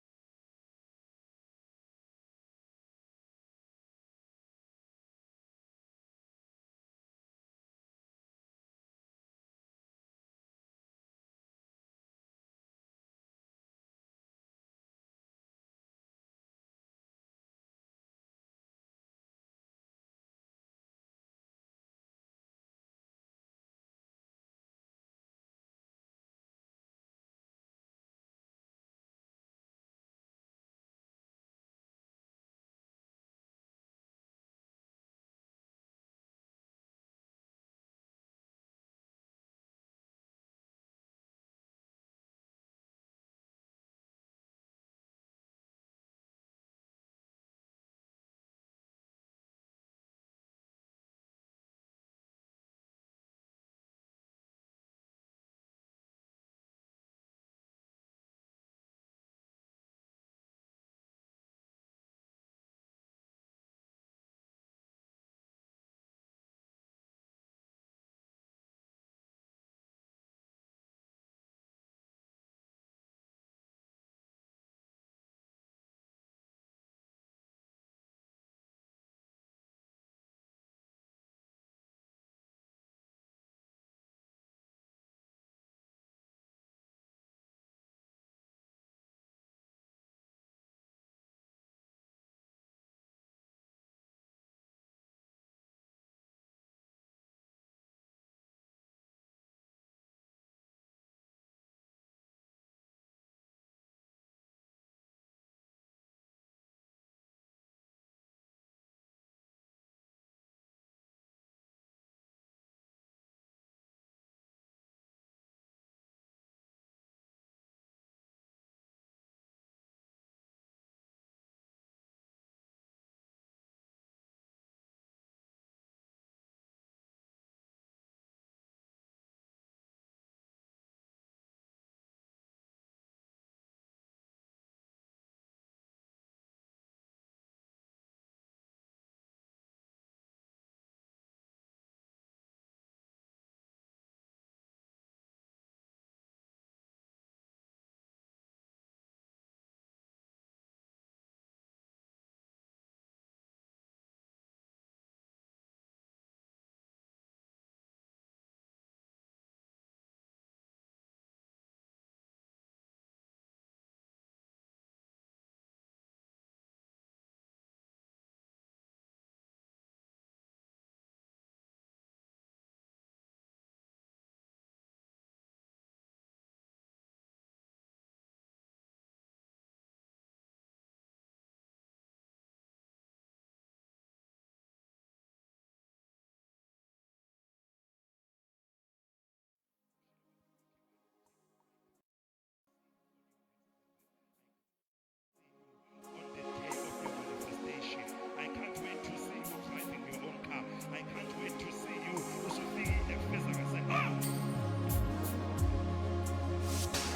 on the day of your manifestation. I can't wait to see you driving your own car. I can't wait to see you usufikile kufeza ngase ah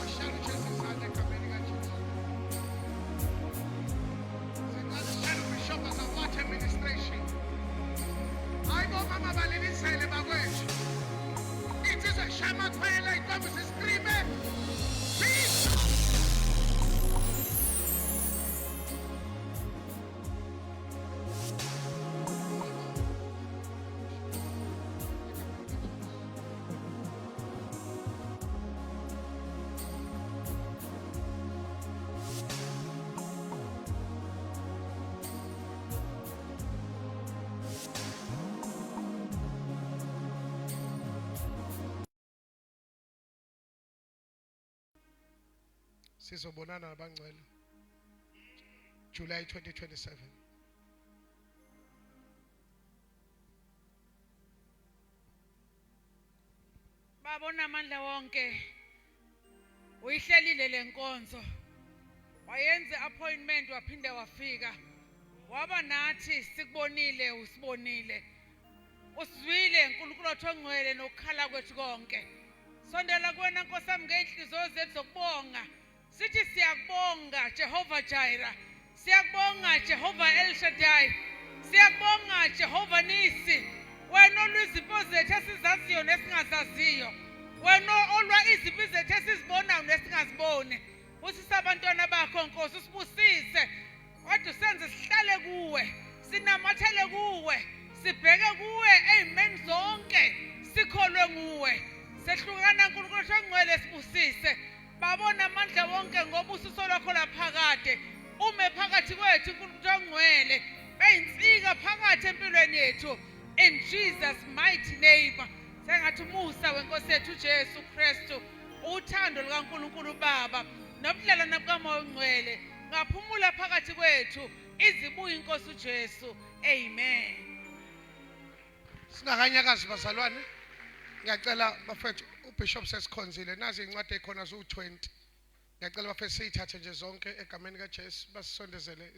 Ashaya uJesu isandla egameni likaJesu. Sicela uBishop Azawathe administration. Hayi bo mama balilisele bakwethu. Insizwa ishaya amakhwela intombi ziscreame. Peace. Sizobonana nabangcwele July 2027. Baba. Babonamandla wonke uyihlelile lenkonzo wayenze appointment waphinde wafika waba nathi sikubonile usibonile usizwile uNkulunkulu wethu ongcwele nokukhala kwethu konke sondela kuwena Nkosi yami ngey'nhliziyo zethu zokubonga sithi siyakubonga Jehova Jireh siyakubonga Jehova El Shaddai siyakubonga Jehova Nisi wena olwa izimpi zethu esizaziyo nesingazaziyo wena olwa izimpi zethu esizibonayo nesingaziboni busisa abantwana bakho Nkosi usibusise kodwa usenze sihlale kuwe sinamathele kuwe sibheke kuwe ey'meni zonke sikholwe nguwe sehlukana nkulunkulu ongcwele sibusise babona amandla wonke ngobusiso lwakho laphakade ume phakathi kwethu unkulunkulu ongcwele beyinsika phakathi empilweni yethu in jesus mighty name sengathi umusa wenkosi yethu ujesu kristu uthando lukankulunkulu baba nobudlelwane bukamoya ongcwele ngaphumula phakathi kwethu izibuya inkosi uJesu amen Singakanyakazi bazalwane. Ngiyacela bafethu uBishop sesikhonzile nazi incwadi ekhona zu20. Ngiyacela bafethu siyithathe nje zonke egameni kaJesu basisondezele.